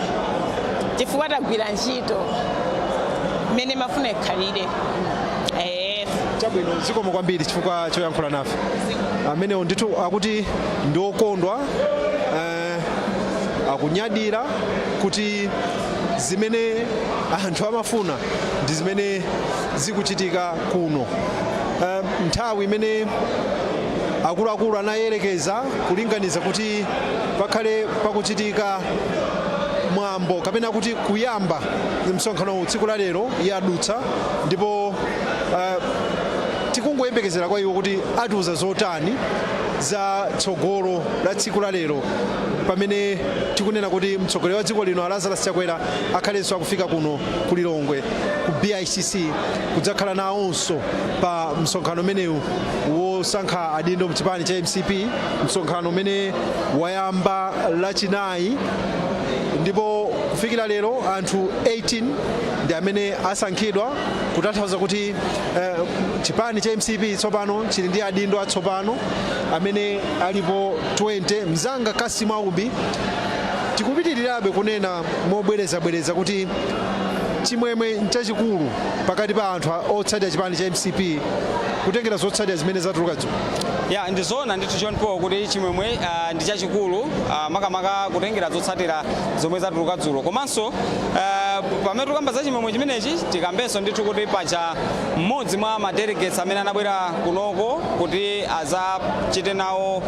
S: chifukwa tagwira ntchito mmene mafuna ikhalire.
B: Chabwino, zikomo kwambiri chifukwa choyankhula nafe. Amenewo ndithu akuti ndi okondwa, akunyadira kuti zimene anthu amafuna ndi zimene zikuchitika kuno. Nthawi imene akuluakulu anayerekeza kulinganiza kuti pakhale pakuchitika mwambo kapena kuti kuyamba msonkhano tsiku la lero yadutsa, ndipo tikungoyembekezera kwa iwo kuti atiuza zotani za tsogolo la tsiku la lero, pamene tikunena kuti mtsogoleri wa dziko lino Lazarus Chakwera akhalenso akufika kuno ku Lilongwe ku BICC kudzakhala nawonso pa msonkhano umenewu wosankha adindo mchipani cha MCP, msonkhano umene wayamba Lachinayi ndipo kufikira lero anthu 18 ndi amene asankhidwa, kutanthauza kuti chipani cha MCP tsopano chili ndi adindo atsopano amene alipo 20. Mzanga Kasimu Aubi, tikupitirirabe kunena mobwerezabwereza kuti chimwemwe nchachikulu pakati pa anthu otsatira chipani cha MCP kutengera zotsatira zimene zatuluka dzulo.
E: Ya, ndizoona ndithu, John Paul, kuti chimwemwe ndi chachikulu, makamaka kutengera zotsatira zomwe zatuluka dzulo. Komanso pamene tikamba za chimwemwe chimenechi, tikambenso ndithu kuti paja mmodzi mwa ma delegates amene anabwera kunoko kuti azachite nawo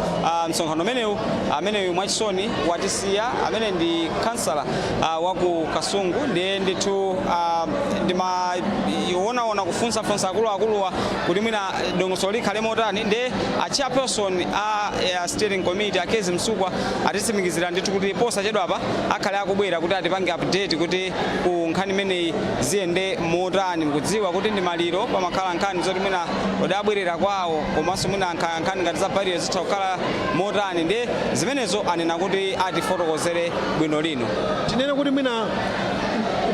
E: msonkhano umenewu, ameneyu mwachisoni watisiya, amene ndi kansala wa ku Kasungu. Ndiye ndithu ndimaonaona kufunsafunsa akuluakuluwa kuti mwina dongosolo likhale motani. Ndiye a chairperson a steering committee, Akezi Msukwa, atitsimikizira ndithu kuti posachedwapa akhale akubwera kuti atipange update kuti ku nkhani imeneyi ziyende motani. Mukudziwa kuti ndi maliro, pamakhala nkhani zoti mwina odabwerera kwawo, komanso mwina nkhani ngati za burial zitha kukhala motani. Ndiye zimenezo anena kuti atifotokozere bwino lino.
B: Tinene kuti mwina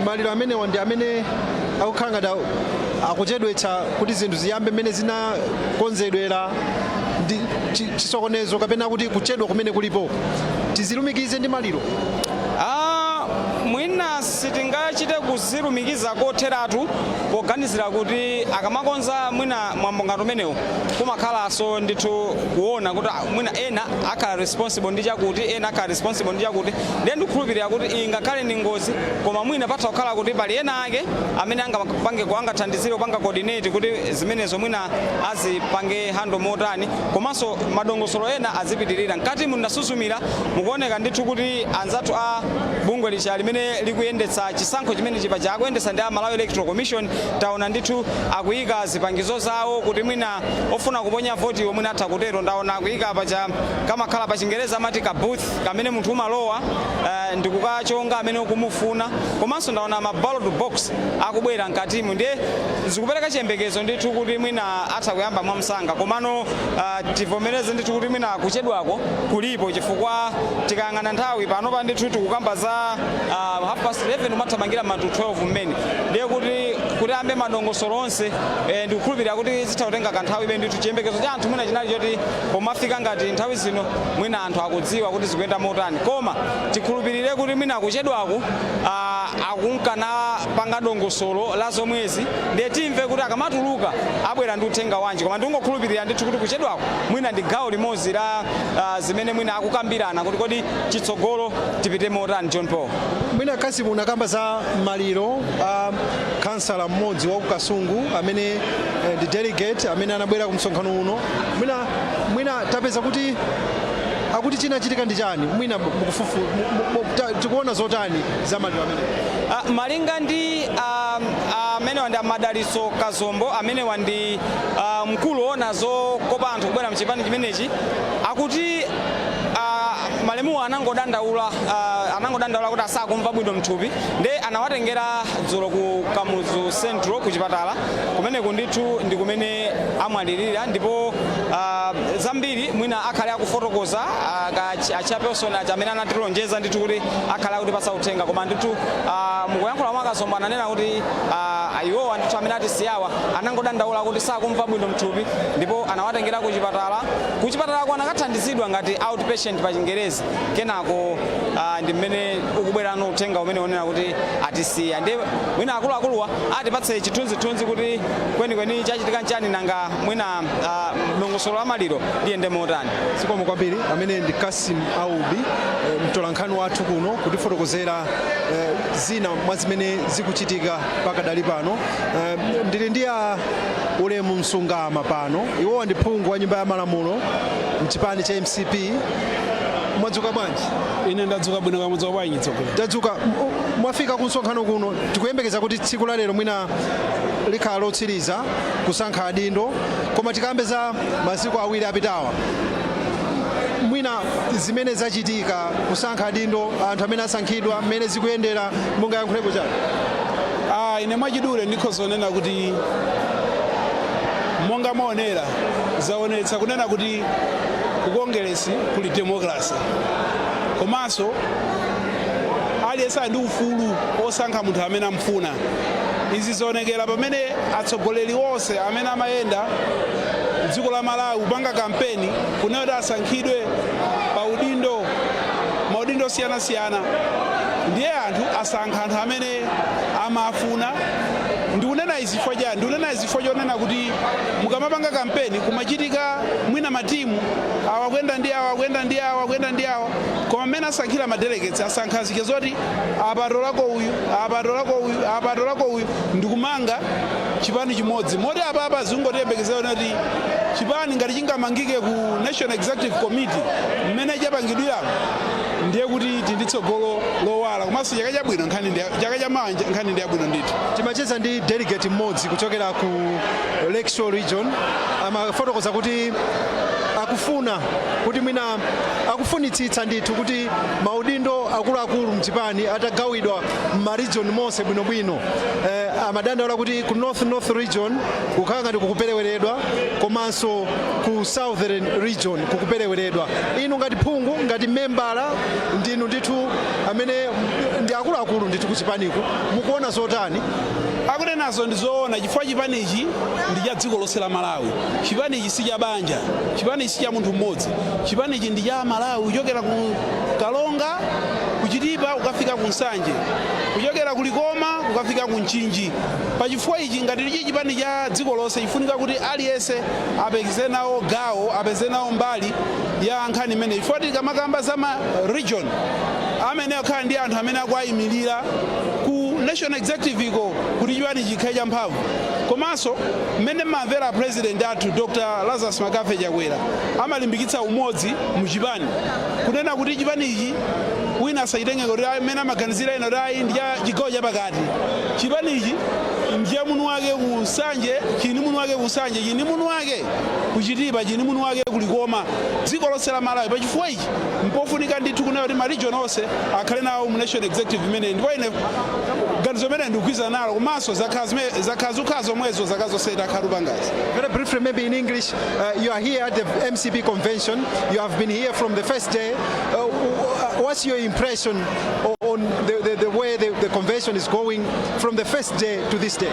B: maliro amenewa ndi amene akukhala ngati akuchedwetsa kuti zinthu ziyambe mmene zinakonzedwera, ndi chisokonezo kapena kuti kuchedwa kumene kulipo tizilumikize ndi maliro?
E: Ah, mwina sitingachite kuzilumikiza kotheratu, poganizira kuti akamakonza mwina mwambo ngati umenewu kumakhalanso ndithu kuona kuti mwina ena akhala responsible ndi chakuti, ena akhala responsible ndi chakuti. Ndiye ndikukhulupirira kuti iyi ngakhale ndi ngozi, koma mwina patha kukhala kuti pali ena ake amene angapange angathandizire kupanga coordinate kuti zimenezo mwina azipange handle motani, komanso madongosolo ena azipitirira. Mkati mundasuzumira, mukuoneka ndithu kuti anzathu a bungwe licha limene likuyendetsa chisankho chimene chipaja akuyendetsa ndi a Malawi Electoral Commission, taona ndithu akuyika zipangizo zawo kuti mwina ofuna kuponya votiwo mwina atha kutero. Ndaona akuyika pacha kamakhala pa Chingereza amati ka booth kamene munthu umalowa ndikukachonga amene ukumufuna, komanso ndaona ma ballot box akubwera mkatimu. Ndiye zikupereka chiyembekezo ndithu kuti mwina atha kuyamba mwamsanga. Komano tivomereze ndithu kuti mwina kuchedwako kulipo, chifukwa tikayang'ana nthawi panopa ndithu tikukamba za 11:30, umathamangira ma to 12 mmene. Ndiye kuti ambe madongosolo onse, ndikukhulupirira kuti zitha kutenga kanthawi be ndithu. Chiyembekezo cha anthu mwina chinali choti pomafika ngati nthawi zino mwina anthu akudziwa kuti zikuyenda motani, koma tikhulupirire kuti mwina kuchedwaku akunkana panga dongosolo la zomwezi. Ndiye timve kuti akamatuluka abwera ndi uthenga wanji, koma ndingokhulupirira ndithu kuti kuchedwako mwina ndi gawo limodzi la zimene mwina akukambirana kuti kodi chitsogolo tipite motani, John Paul.
B: Mwina Kasimu, unakamba za maliro a kansala. mmodzi wa ku Kasungu amene ndi delegate amene anabwera ku msonkhano uno. Mwina tapeza kuti akuti chinachitika ndi chani? Mwina mukufufu tikuona zotani za maliro amene?
E: Malinga ndi amenewa ndi Amadaliso Kazombo, amenewa ndi mkulu woona zokopa anthu kubwera mchipani chimenechi, akuti malemuwa anangodandaula kuti asakumva bwino mthupi, nde anawatengera dzulo ku Kamuzu Central ku chipatala. Kumeneku ndithu ndi kumene amwalirira, ndipo zambiri mwina akhale akufotokoza a chairperson aja amene anatilonjeza ndithu kuti akhale akutipatsa uthenga. Koma ndithu mukuyankhula mwa Kazombo ananena kuti iwowa ndithu amene atisiyawa anangodandaula kuti sakumva bwino mthupi, ndipo anawatengera ku chipatala. Ku chipatalako anakathandizidwa ngati outpatient pa Chingerezi. Kenako ndi mmene ukubwerano uthenga umene unena kuti atisiya. Ndi mwina akuluakuluwa atipatse chithunzithunzi kuti kwenikweni chachitika nchani, nanga mwina dongosolo la maliro liyende motani.
B: Zikomo kwambiri. Amene ndi Kasim Aubi, mtolankhani wathu kuno, kutifotokozera zina mwa zimene zikuchitika pakadali pano. Ndili ndi a Ulemu Msungama pano. Iwowa ndi phungu wa nyumba ya malamulo mchipani cha MCP. Mwadzuka bwanji?
T: Ine ndadzuka bwino. Kamudzuka bwanji, tsogolo?
B: Tadzuka. Mwafika ku msonkhano kuno, tikuyembekeza kuti tsiku la lero mwina likhala lotsiriza kusankha adindo, koma tikambe za masiku 2 apitawa, mwina zimene zachitika kusankha adindo, anthu amene asankhidwa, mmene zikuyendera, mungayankhulepo chani?
T: Ine mwachidule ndikhoza kunena kuti monga maonera, zaonetsa kunena kuti ku Kongeresi kuli democracy, komanso aliyense ali ndi ufulu osankha munthu amene amfuna. Izi zaonekera pamene atsogoleri onse amene amayenda dziko la Malawi kupanga kampeni kunena kuti asankhidwe pa udindo, maudindo osiyanasiyana, ndiye anthu asankha anthu amene amafuna. Ndikunena izi chifukwa chani? Ndikunena izi chifukwa chonena kuti mukamapanga kampeni kumachitika mwina matimu awa kuyenda ndi awa, kuyenda ndi awa, kuyenda ndi awa, koma mmene asankhira ma delegates, asankha zike zoti apatolako uyu, apatolako uyu, apatolako uyu, ndikumanga chipani chimodzi. Moti apapa zingotiyembekezera kuti chipani ngati chingamangike ku National Executive Committee mmene chapangidwiramo, ndiye kuti tili ndi tsogolo lowala, komanso chaka chabwino, nkhani ndi chaka chamawa, nkhani ndi yabwino ndithu.
B: Timacheza ndi delegate mmodzi kuchokera ku Lakeshore Region, amafotokoza kuti akufuna kuti mwina akufunitsitsa ndithu kuti maudindo akuluakulu mchipani atagawidwa m'ma region monse bwinobwino. Amadandaula kuti ku North Region kukhala ngati kukupereweredwa, komanso ku Southern Region kukupereweredwa. Inu ngati phungu, ngati membala, ndinu ndithu amene ndi akuluakulu ndithu kuchipaniku, mukuona zotani?
T: Akunenazo ndi zoona, chifukwa chipanichi ndi cha dziko lonse la Malawi. Chipanichi si cha banja, chipanichi si cha munthu mmodzi. Chipanichi ndi cha Malawi, kuchokera ku Kalonga, kuchitipa, kukafika ku Nsanje, kuchokera ku Likoma kukafika ku Mchinji. Pachifukwa ichi, ngati lichi chipani cha dziko lonse, chifunika kuti aliyense apeze nawo gawo, apeze nawo mbali ya nkhani imeneyi, chifukwa tikamakamba za ma region amene akhala ndi anthu amene akuayimirira ku national executive iko kuti chipani chikhale champhamvu. Komanso mmene mmamvera president athu Dr Lazarus McCarthy Chakwera amalimbikitsa umodzi mu chipani, kunena kuti chipani ichi wina asachitenge kuti mmene amaganizira ena kuti ayi, ndi cha chigawo chapakati. Chipani ichi ndiye munthu wake ku Nsanje, chini munthu wake ku Nsanje, chini munthu wake kuchitipa, chini munthu wake kulikoma, dziko lonse la Malawi. Pachifukwa ichi mpofunika ndithu kunena kuti ma region onse akhale nawo mu national executive imeneyi, ndipo ine ganizo imene ndikugwirizana nalo, komanso zakhala zikukhala zomwezo zaka zonse takhala tupangazi.
B: Very briefly, maybe in English, you are here at the MCP convention. You have been here from the first day. What's your impression on the way the convention is going from the first day to this day?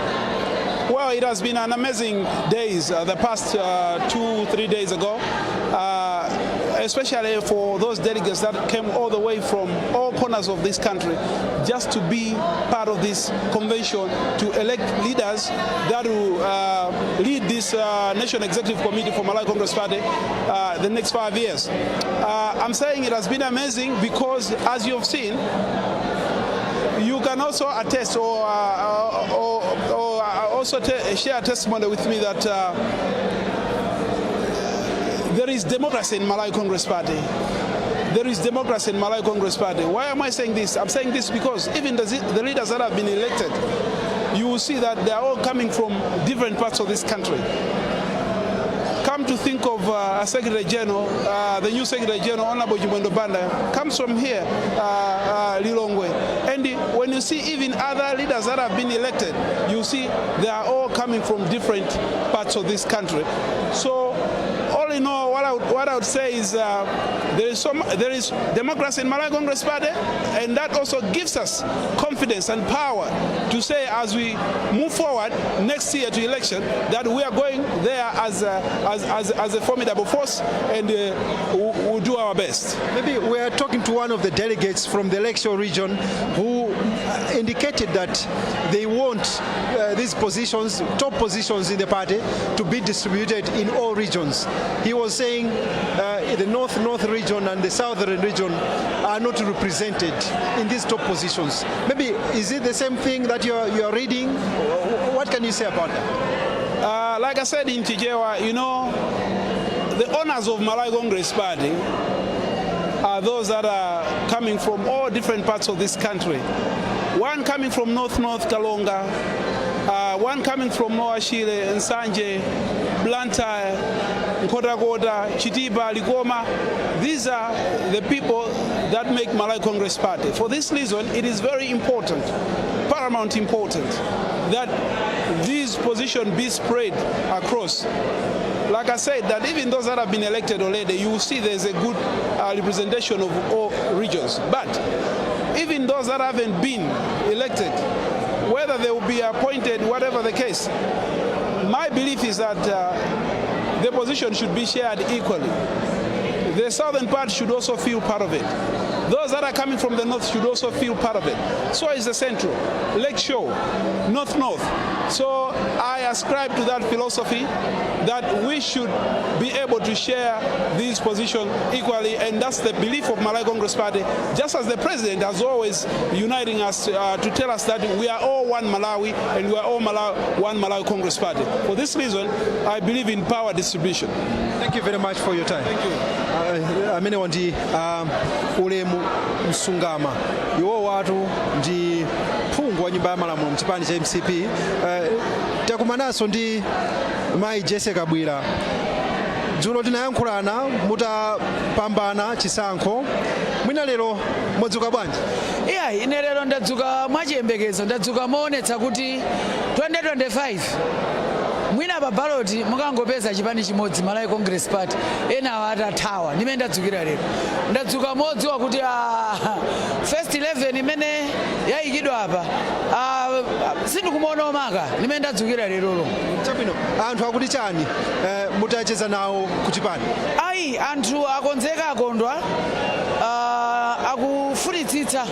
T: Well, it has been an amazing days, the past 2, 3 days ago, especially for those delegates that came all the way from all corners of this country just to be part of this convention to elect leaders that will lead this National Executive Committee for Malawi Congress Party the next 5 years. I'm saying it has been amazing because, as you've seen, you can also attest or
M: also share testimony with me that there is democracy in Malawi Congress Party. There is democracy in Malawi Congress Party. Why am I saying this? I'm saying this because even the leaders that have been elected, you will see that they are all coming from different parts of this country. Come to think of a Secretary General, the new Secretary General, Honorable Chimwendo Banda, comes from here, Lilongwe. And when you see even other leaders that have been elected, you see they are all coming from different parts of this country. So all in all, what I would say is there is democracy in Malawi Congress Party, and that also gives us confidence and power to say, as we move forward next year to election, that we are going there as a formidable force, and we'll do our best.
B: Maybe we are talking to one of the delegates from the Lakeshore region who indicated that they want these positions, top positions in the party, to be distributed in all regions. He was saying the North North region and the Southern region are not represented in these top positions. Maybe is it the same thing that you're reading? What can you say about that?
M: Like I said in Chichewa, the owners of Malawi Congress Party are those that are coming from all different parts of this country. One coming from North North Karonga, one coming from Lower Shire, Nsanje, Blantyre, Nkhotakota, Chitipa, Likoma. These are the people that make Malawi Congress Party. For this reason, it is very important, paramount important, that these positions be spread across. Like I said, that even those that have been elected already, you will see there's a good representation of all regions. But even those that haven't been elected, whether they will be appointed, whatever the case, my belief is that the position should be shared equally. The southern part should also feel part of it. Those that are coming from the north should also feel part of it. So is the central, Lakeshore, North North. So I ascribe to that philosophy that we should be able to share these positions equally, and that's the belief of Malawi Congress Party, just as the president has always uniting us to tell us that we are all one Malawi and we are all Malawi, one Malawi Congress Party. For this reason, I believe in power distribution.
B: Thank you very much for your time.
M: Thank you.
B: Amene ndi Ulemu Msungama, iwo watu ndi phungu wa nyumba ya malamulo mchipani cha MCP. Takumananso ndi mayi Jessie Kabwila. Dzulo tinayankhulana mutapambana chisankho. Mwina lero mwadzuka bwanji?
U: Iya, ine lero ndadzuka mwachiyembekezo, ndadzuka moonetsa kuti 2025 mwina pa ballot mukangopeza chipani chimodzi, Malawi Congress Party, enawo atathawa. Ndimene ndadzukira lero, ndadzuka modziwa kuti first 11 imene yayikidwa apa, sindikumuona omaka. Ndimene ndadzukira lerolo.
B: Chabwino, anthu akuti chani mutacheza nawo kuchipani?
U: Ayi, anthu akonzeka, akondwa, akufunitsitsa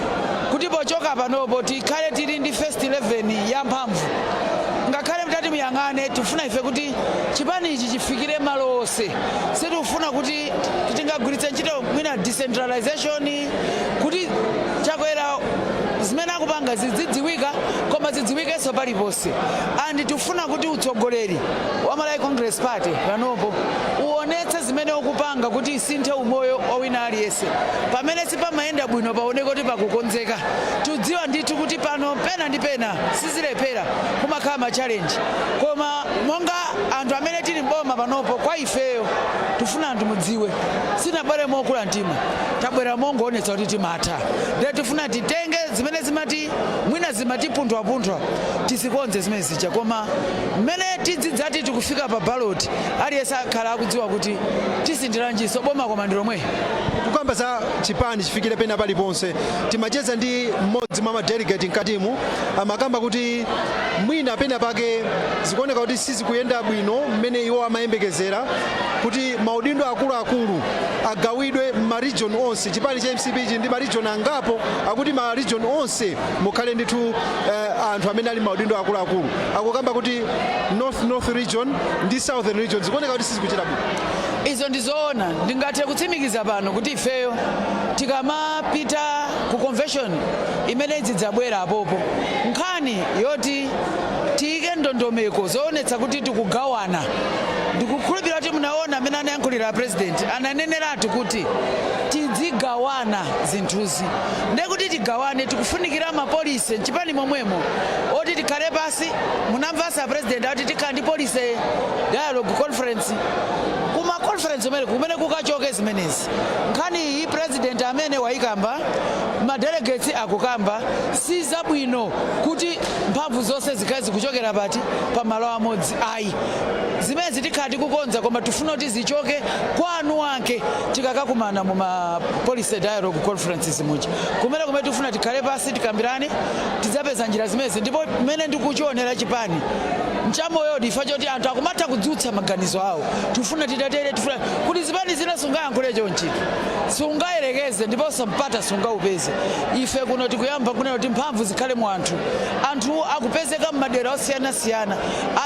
U: kuti pochoka panopo tikhale tili ndi first 11 yamphamvu. Ngakhale mtati muyang'ane, tifuna ife kuti chipani ichi chifikire malo onse. Sitikufuna kuti tingagwiritse ntchito mwina decentralization kuti Chakwera zimene akupanga zidzidziwika, koma zidziwikenso paliponse. And tifuna kuti utsogoleri wa Malawi Congress Party panopo uonetse zimene ukupanga kuti isinthe umoyo wa wina aliyense. Pamene sipamayenda bwino, paoneke kuti pakukonzeka. Tudziwa ndithu kuti pano pena ndi pena sizilephera kumakhala ma challenge, koma monga anthu amene tili mboma panopo, kwa ifeyo tifuna anthu mudziwe, sinabwere mokula mtima, tabwera mongoonetsa kuti timatha. Ndiye tifuna titenge zimene zimati mwina zimatipunthwapunthwa, tizikonze zimene zija. Koma mmene tidzidzati tikufika pa ballot, aliyense akhala akudziwa kuti tisinthiranjiso boma, koma ndi lomwe.
B: Kukamba za chipani chifikire pena paliponse, timacheza ndi mmodzi mwa ma delegate mkatimu, amakamba kuti mwina pena pake zikuoneka kuti sizikuyenda bwino mmene iwo amayembekezera kuti maudindo akuluakulu agawidwe m'ma region onse. Chipani cha MCP chi ndi ma region angapo, akuti ma region onse mukhale ndithu anthu amene ali maudindo akuluakulu. Akukamba kuti North North region ndi Southern region zikuoneka kuti sizikuchita bwino.
U: Izo ndizoona. Ndingathe kutsimikiza pano kuti ifeyo tikamapita ku convention imene izidzabwera apopo, nkhani yoti tiyike ndondomeko. ndondomeko zoonetsa kuti tikugawana. Ndikukhulupirira kuti munaona amene anayankhulira President, ananeneratu kuti tidzigawana zinthuzi. Ndekuti tigawane, tikufunikira ma policy mchipani momwemo oti tikhale pasi. Munamvanso President ati tikhala ndi policy dialogue conference. Kuma conference umene kumene kukachoke zimenezi. Nkhani iyi President amene wayikamba, ma delegates akukamba, si zabwino kuti mphamvu zonse zikhale zikuchokera pati pamalo amodzi, ayi. Zimene tikhala tikukonza, koma tifuna kuti zichoke kwa eni ake tikakakumana mu ma policy dialogue conferences muja, kumene tifuna tikhale pasi, tikambirane, tidzapeza njira zimenezi. Ndipo mmene ndikuchionera, chipani nchamoyodi ifa choti anthu akumatha kudzutsa maganizo awo. Tifuna titatere, tifuna kuti zipani zina sungayankhule chonchi, sungayerekeze, ndiponso mpata sungaupeze. Ife kuno tikuyamba kunena kuti mphamvu zikhale mu anthu. Anthu akupezeka m'madera osiyanasiyana,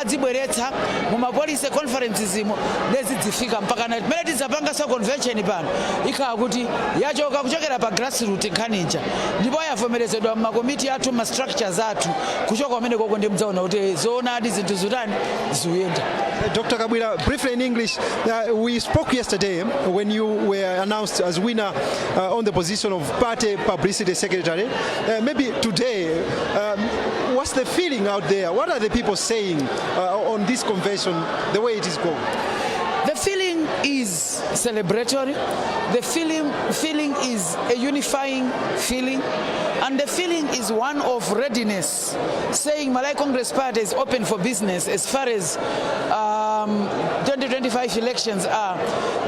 U: adzibweretsa mu ma policy conferences imo, nezidzifika mpaka na pamene tidzapanganso convention pano, ikhala kuti yachoka kuchokera pa grassroot nkhanija, ndipo yavomerezedwa m'makomiti athu, ma structures athu. Kuchoka kumene koko ndi mudzaona kuti zoonadi zinthu zutani, zikuyenda.
B: Dr. Kabwila, briefly in English, we spoke yesterday when you were announced as winner on the position of party publicity secretary. Maybe today, what's the feeling out there? What are the people saying on this convention, the way it is going?
U: The feeling is celebratory. The feeling is a unifying feeling. And the feeling is one of readiness, saying Malawi Congress Party is open for business as far as 2025 elections are.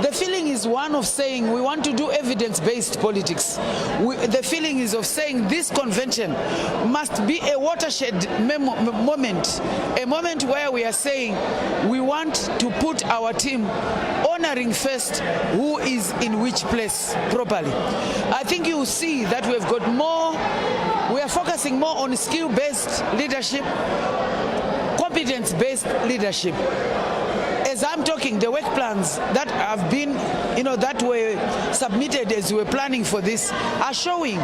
U: The feeling is one of saying we want to do evidence-based politics. The feeling is of saying this convention must be a watershed moment, a moment where we are saying we want to put our team honoring first who is in which place properly. I think you will see that we've got more, we are focusing more on skill-based leadership, competence-based leadership. As I'm talking, the work plans that have been, that were submitted as we were planning for this are showing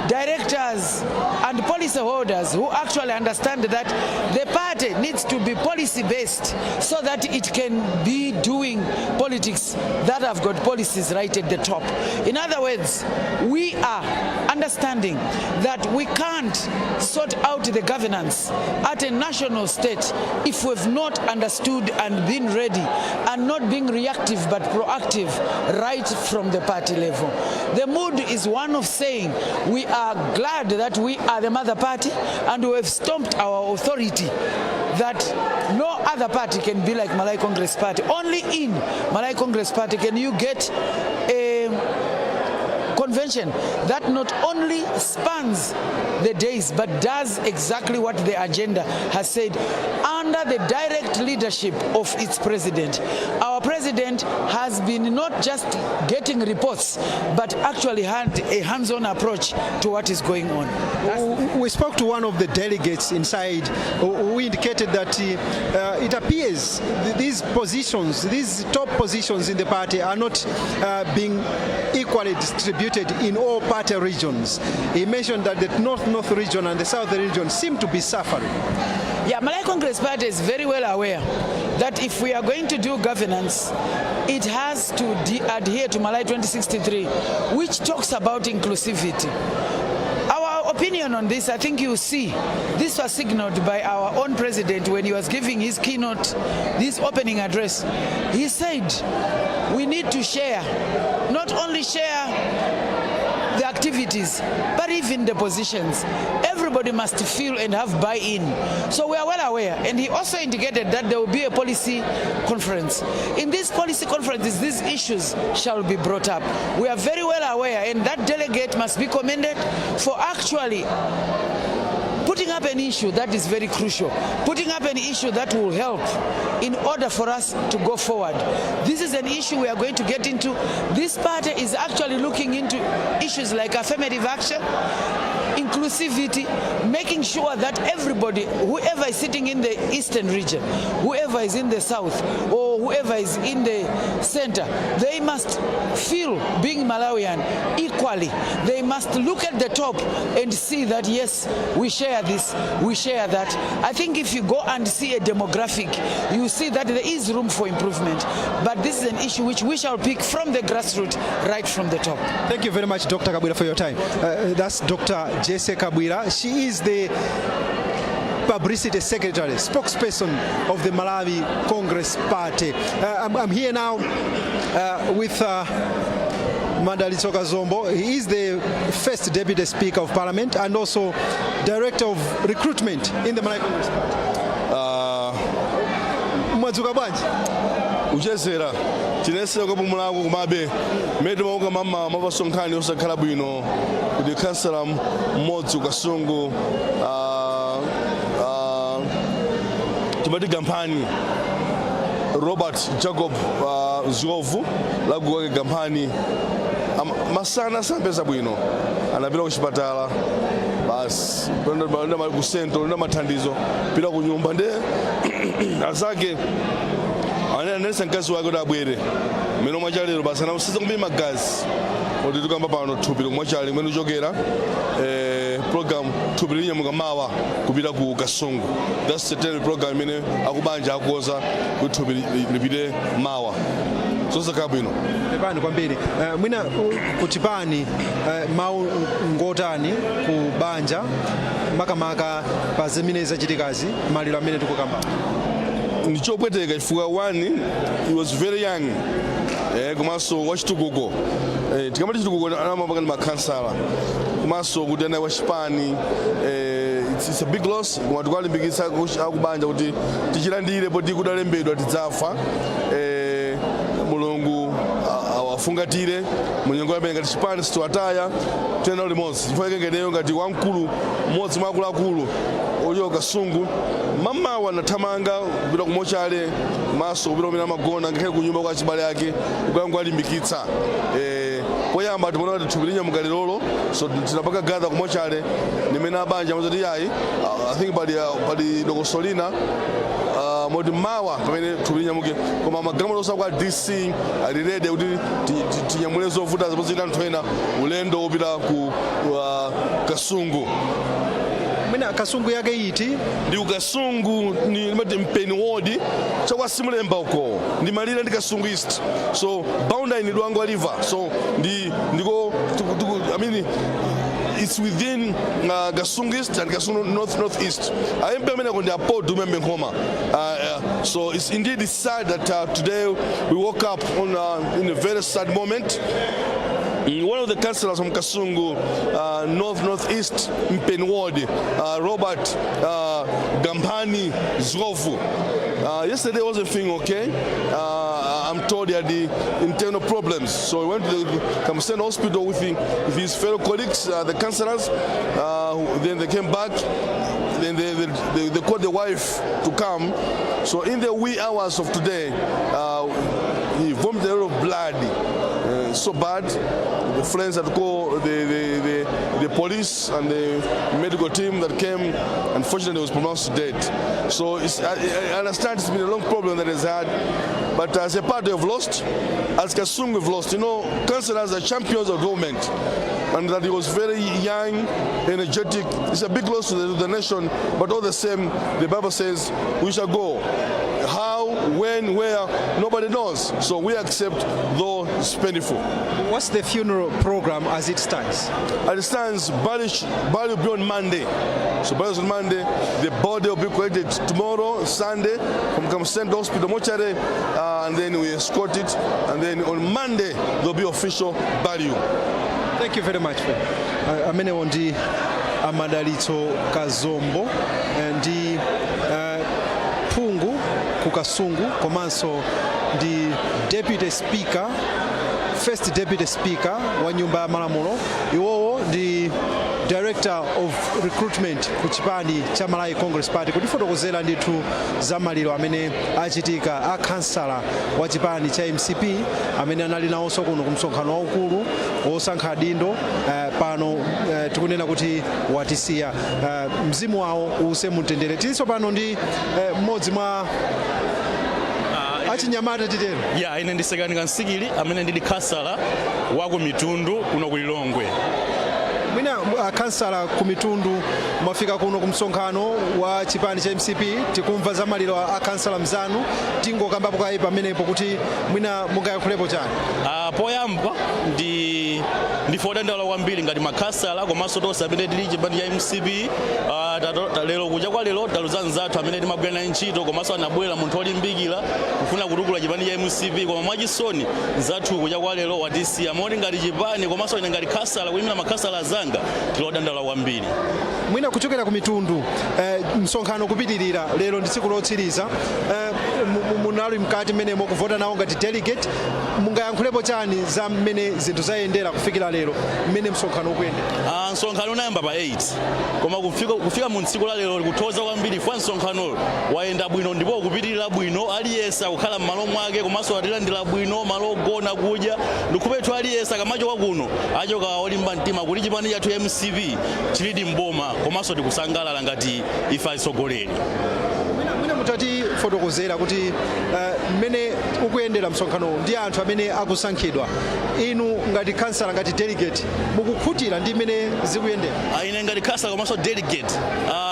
U: directors and policy holders who actually understand that the party needs to be policy based so that it can be doing politics that have got policies right at the top. In other words, we are understanding that we can't sort out the governance at a national state if we've not understood and been ready and not being reactive but proactive right from the party level. The mood is one of saying we are glad that we are the mother party and we have stomped our authority that no other party can be like Malawi Congress Party. Only in Malawi Congress Party can you get a convention that not only spans the days but does exactly what the agenda has said under the direct leadership of its president. Our president has been not just getting reports but actually had a hands-on approach to what is going on.
B: We spoke to one of the delegates inside who indicated that it appears these positions, these top positions in the party, are not being equally distributed in all party regions. He mentioned that the North North region and the South region seem to be suffering.
U: Yeah, Malawi Congress Party is very well aware that if we are going to do governance, it has to adhere to Malawi 2063, which talks about inclusivity. Our opinion on this, I think you see, this was signaled by our own president when he was giving his keynote, this opening address. He said, we need to share, not only share the activities, but even the positions. Everybody must feel and have buy-in. So we are well aware. And he also indicated that there will be a policy conference. In this policy conferences, these issues shall be brought up. We are very well aware, and that delegate must be commended for actually putting up an issue that is very crucial, putting up an issue that will help in order for us to go forward. This is an issue we are going to get into. This party is actually looking into issues like affirmative action, inclusivity, making sure that everybody, whoever is sitting in the eastern region, whoever is in the south, or whoever is in the center, they must feel being Malawian equally. They must look at the top and see that yes, we share this, we share that. I think if you go and see a demographic, you see that there is room for improvement. But this is an issue which we shall pick from the grassroots, right from the top.
B: Thank you very much, Dr. Kabwila, for your time. That's Dr. Jesse Kabwila. She is the publicity secretary, spokesperson of the Malawi Congress Party. I'm here now with Madalitso Kazombo. He is the first Deputy Speaker of Parliament and also Director of Recruitment in the Malawi Congress Party. Mwadzuka bwanji?
C: Uchezera tinesera kupumulako, komabe mmene timauka mama mapaso nkhani osakhala bwino kuti khansala mmodzi Kasungu, timati Gamphani, Robert Jacob Ziovu laguwake Gamphani, masana sapeza bwino, anapita kuchipatala basi, ku sento nda mathandizo pita ku nyumba, nde azake ananesa mkazi wake kuti abwere mmene mwachalero basi anausiza kumbiri magazi kuti tikamba pano thupi lomwachale kumene uchokera program thupi linyamuka mawa kupita ku Kasungu. That's the tele program imene akubanja akukoza kuti thupi lipite mawa, zosakhala bwino.
B: Pepani kwambiri. Mwina kuchipani mawu ngotani ku banja, makamaka pa zimene zachitikazi, maliro amene tikukamba?
C: Ndichopweteka chifukwa one, he was very young, komanso wachitukuko. Tikamati chitukuko anamapaka ndi makhansala komanso kuti ana wachipani. It's a big loss, koma tikuwalimbikitsa akubanja kuti tichilandire poti kudalembedwa tidzafa. Mulungu awafungatire munyengo yamene. Ngati chipani sitiwataya, tena limodzi chifukwa ikengeneyo ngati wamkulu, mmodzi mwa akuluakulu ochoka Kasungu, mamawa anathamanga kupita kumochale maso kupita kumene amagona, ngakhale kunyumba kwa achibale ake kukangoalimbikitsa. Poyamba timaona kuti thupi linyamuka lerolo, so tinapaka gather kumochale nimene abanja amazoti yayi, I think pali dokoso lina moti mawa pamene thupi linyamuke, koma magalimoto osa kwa DC ali ready kuti tinyamule zovuta zimene anthu ena ulendo wopita ku Kasungu.
B: Mwina Kasungu yake iti?
C: Ndi kukasungu ni mati Mpeni Ward, chakwa Simulemba uko, ndi malire ndi Kasungu East, so boundary ni Dwangwa River, so ndi ndiko I mean, it's within Kasungu East and Kasungu North, North East. Ayembe amene ndi apo Dumembe Nkhoma. So it's indeed sad that today we woke up in a very sad moment. One of the councillors from Kasungu North, Northeast, Mpeni Ward, Robert Gampani Zwovu. Yesterday wasn't feeling okay. I'm told he had the internal problems. So he went to the Kamsen Hospital with his fellow colleagues, the councillors. Then they came back. Then they called the wife to come. So in the wee hours of today, he vomited a lot of blood. So bad. The friends had to call the police and the medical team that came. Unfortunately, was pronounced dead. So I understand it's been a long problem that has had. But as a party, we've lost. As Kasungu, we've lost. Councillors are champions of government. And that he was very young, energetic. It's a big loss to the nation, but all the same, the Bible says we shall go. How, when, where, nobody knows. So we accept, though it's painful.
B: What's the funeral program as it stands?
C: As it stands, burial will be on Monday. So burial is on Monday. The body will be collected tomorrow, Sunday, from Kamsend Hospital mortuary, and then we escort it. And then on Monday, there'll be official burial.
B: Thank you very much. Amenewo ndi Amadalitso Kazombo, ndi phungu ku Kasungu komanso ndi deputy speaker, first deputy speaker wa Nyumba ya Malamulo. Iwowo ndi director of recruitment ku chipani cha Malawi Congress Party, kutifotokozera ndithu za maliro amene achitika a kansala wa chipani cha MCP amene anali nawonso kuno ku msonkhano waukulu wosankha adindo. Pano tikunena kuti watisiya. Mzimu wawo uuse mumtendere. Tilinso pano ndi mmodzi mwa achinyamata, titero.
V: Ya, ine ndisekani Kansikili amene ndili khasala wa ku Mitundu kuno ku Lilongwe.
B: Mwina Akhansala ku Mitundu, mwafika kuno ku msonkhano wa chipani cha MCP. Tikumva za maliro a khansala mzanu. Tingokambapo kayi pamenepo kuti mwina mungayankhulepo chani?
D: Poyamba ndife odandaula kwambiri ngati makhansala komanso tonse amene tili chipani cha MCP. Lero, kucha kwa lero, taluza nzathu amene timagwira naye ntchito, komanso anabwera munthu olimbikira kufuna kutukula chipani cha MCP, koma mwachisoni nzathu kucha kwa lero watisiya. Moti ngati chipani komanso ine ngati khansala kuyimira makhansala azanga, tili odandaula kwambiri.
B: Mwina kuchokera ku Mitundu, msonkhano kupitirira, lero ndi tsiku lotsiriza, munali mkati mmenemo kuvota nawo ngati delegate. Mungayankhulepo chani za mmene zinthu zayendera kufikira lero, mmene msonkhano ukuyendera?
D: Msonkhano unayamba pa 8, koma kufika mu tsiku la lero likuthokoza kwambiri fwa msonkhano wayenda bwino ndipo ukupitirira bwino. Aliyense akukhala m'malo mwake komanso atilandira bwino, malo ogona, kudya. Ndikhupetu aliyense akamachoka kuno achoka olimba mtima kuti chipani chathu MCP chilidi mboma, komanso tikusangalala ngati ife atsogoleri.
B: Mwina mutatifotokozera kuti mmene ukuyendera msonkhanowu ndi anthu amene akusankhidwa, inu ngati khansala, ngati delegate, mukukhutira ndi mmene zikuyendera?
D: Ine ngati khansala komanso delegate,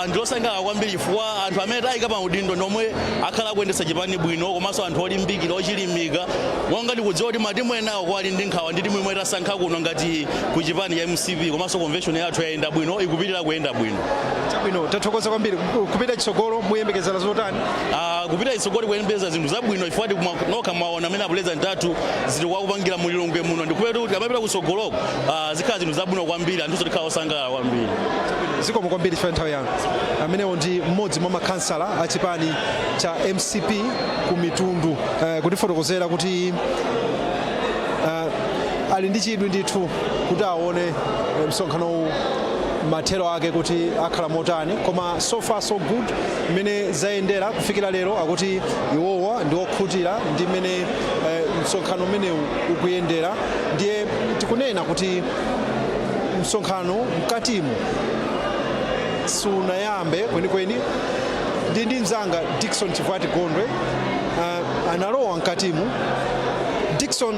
D: ndilosangalala kwambiri chifukwa anthu amene tayika pa udindo nomwe akhala akuyendetsa chipani bwino, komanso anthu olimbikira, ochilimika, monga ndikudziwa kuti matimu enawo kwali ndi nkhawa ndi timu imwe tasankha kuno ngati ku chipani cha MCP. Komanso convention yathu yayenda bwino, ikupitirira kuyenda bwino.
B: Chabwino, tathokoza kwambiri. Kupita chitsogolo muyembekezera zotani?
D: Kupita chitsogolo kuyembekeza zinthu zabwino chifukwa nokha mwaona amene apulezidenti athu zili kwakupangira mulilongwe muno. Ndikupeta kuti amapita kutsogoloko, zikhala zinthu zabwino kwambiri, anthu tikhala osangalala kwambiri.
B: Zikomo kwambiri chifukwa nthawi yanu. Amenewo ndi mmodzi mwa makhansala a chipani cha MCP ku Mitundu, kutifotokozera kuti ali ndi chidwi ndithu kuti aone msonkhanowu mathero ake kuti akhala motani. Koma so far so good, mmene zayendera kufikira lero, akuti iwowa ndi okhutira ndi mmene msonkhano umenewu ukuyendera. Ndiye tikunena kuti msonkhano mkatimu sunayambe kwenikweni. Ndi mzanga Dickson Chivwati Gondwe, analowa mkatimu. Dickson,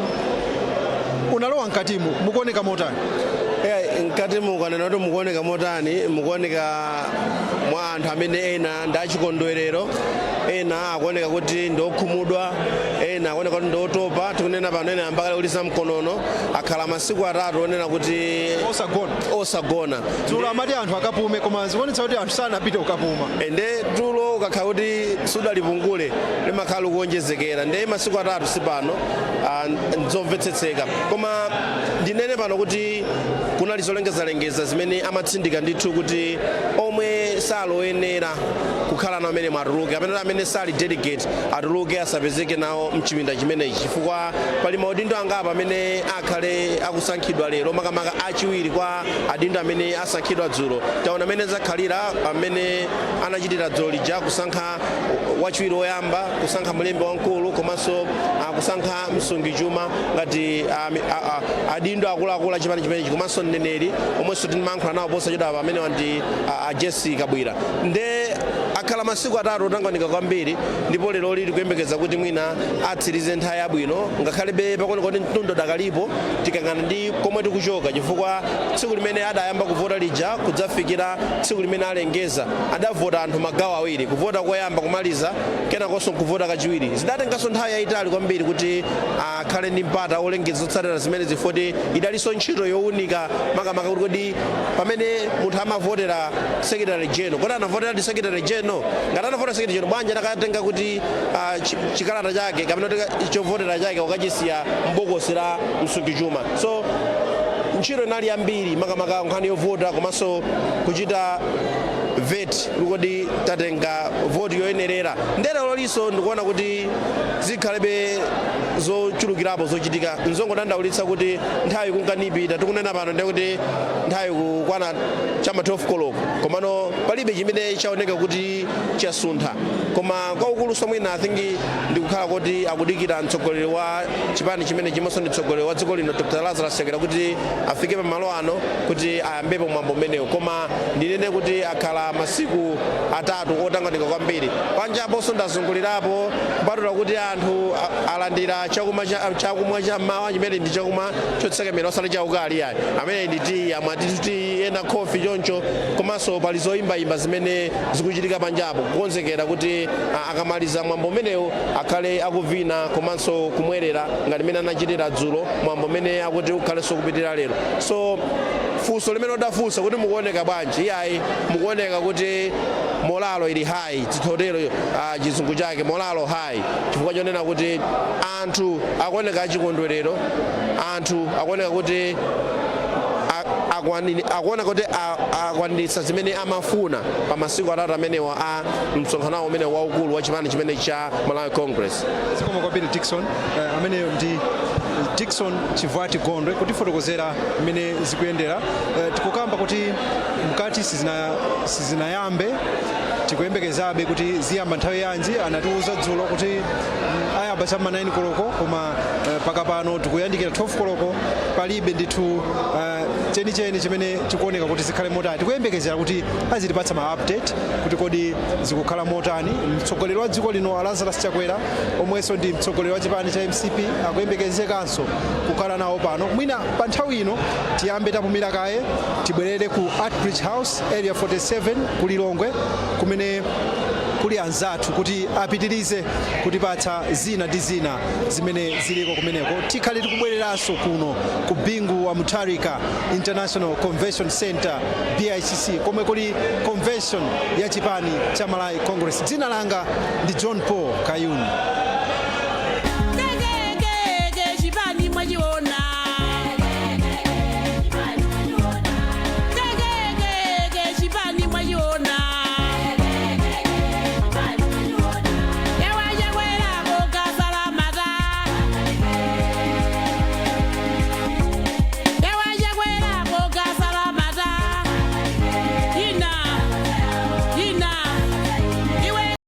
B: unalowa mkatimu, mukuoneka motani?
G: Mkatimu ukanena kuti mukuoneka motani, mukuoneka mwa anthu amene ena ndi achikondwerero, ena akuoneka kuti ndi okhumudwa, ena akuoneka kuti ndi otopa. Tikunena pano ena ambakale kulisa mkonono, akhala masiku 3 onena kuti
B: osagona.
G: Osagona.
B: Dzulo amati anthu akapume, koma zikuonetsa kuti anthu sanapite kukapuma.
G: Nde tulo ukakhala kuti sudalipungule limakhala likuonjezekera. Nde masiku 3 sipano, nzomvetsetseka. Koma ndinene pano kuti kunali zolengezalengeza zimene amatsindika ndithu kuti omwe saloyenera kukhala nawo amene atuluke, amene amene sali delegate atuluke, asapezeke nawo mchipinda chimenechi, chifukwa pali maudindo angapo amene akhale akusankhidwa lero, makamaka achiwiri kwa adindo amene asankhidwa dzulo. Taona amene zakhalira, amene anachitira dzulo lija, kusankha wachiwiri woyamba, kusankha mlembi wamkulu, komanso kusankha msungichuma ngati adindo akuluakulu achipani chimenechi, komanso mneneri omwenso timayankhula nawo posachedwa amenewa ndi a Jesse Kabwira. Nde akhala masiku 3 otanganika kwambiri, ndipo lero lili kuyembekeza kuti mwina atsirize nthawi yabwino, ngakhalebe pakuoneka kuti mtunda udakalipo tikangana ndi komwe tikuchoka, chifukwa tsiku limene adayamba kuvota lija kudzafikira tsiku limene alengeza, adavota anthu magawo awiri: kuvota koyamba, kumaliza, kenakonso kuvota kachiwiri. Zidatenganso nthawi yayitali kwambiri kuti akhale ndi mpata olengeza zotsatira zimene zifoti. Idalinso ntchito yowunika makamaka kuti kodi pamene munthu amavotera secretary general, kodi anavotera ndi secretary general? Ngati anavotera secretary general, bwanji anakatenga kuti chikalata chake kapena kuti chovotera chake wakachisiya m'bokosi la msungichuma? So ntchito inali yambiri, makamaka nkhani yovota komanso kuchita vet kodi tatenga voti yoyenerera. Ndere lolinso ndikuona kuti zikhalebe zochulukirapo zochitika. Nzongodandaulitsa kuti nthawi kunkanipita. Tikunena pano ndiye kuti nthawi kukwana chama 12 koloko, komano palibe chimene chaoneka kuti chasuntha. Koma kwaukuluso mwina I think ndikukhala kuti akudikira mtsogoleri wa chipani chimene chimonso ndi mtsogoleri wa dziko lino, Dr Lazarus Chakwera, kuti afike pamalo ano kuti ayambepo mwambo umenewu. Koma ndinene kuti akhala Akhala masiku 3 otanganika kwambiri. Panjaponso ndazungulirapo, kupatula kuti anthu alandira chakumwa chakumwa cha mmawa chimene ndi chakumwa chotsekemera, osati chaukali ayi, amene ndi tiyi, amati tiyi, ena khofi choncho. Komanso pali zoyimbayimba zimene zikuchitika panjapo, kukonzekera kuti akamaliza mwambo umenewu akhale akuvina komanso kumwerera ngati mmene anachitira dzulo, mwambo umene akuti ukhalenso kupitirira lero. So funso limene udafunsa kuti mukuoneka bwanji, iyayi, mukuoneka kuti morale ili high, tithotero chizungu chake morale high, chifukwa chonena kuti anthu akuoneka achikondwerero, anthu akuoneka kuti akuona kuti akwaniritsa zimene amafuna pa masiku 3 amenewa a msonkhano umene waukulu wa chipani chimene cha Malawi Congress.
B: Zikomo kwambiri, Dickson. Ameneyo ndi Dickson Chivati Gondwe kutifotokozera mmene zikuyendera. Tikukamba kuti mkati sizinayambe, tikuyembekezabe kuti ziyamba nthawi yanji. Anatiuza dzulo kuti ayamba cham'ma 9 koloko, koma paka pano tikuyandikira 12 koloko, palibe ndithu chenicheni chimene chikuoneka kuti zikhale motani. Tikuyembekezera kuti azitipatsa ma update kuti kodi zikukhala motani. Mtsogoleri wa dziko lino Lazarus Chakwera, omwenso ndi mtsogoleri wa chipani cha MCP, akuyembekezekanso kukhala nawo pano. Mwina pa nthawi ino tiyambe tapumira kaye, tibwerere ku Artbridge House, Area 47 ku Lilongwe, kumene kuli anzathu kuti apitirize kutipatsa zina ndi zina zimene ziliko kumeneko. Tikhale tikubwereranso kuno ku Bingu wa Mutharika International Convention Center, BICC, komwe kuli convention ya chipani cha Malawi Congress. Dzina langa ndi John Paul Kayuni.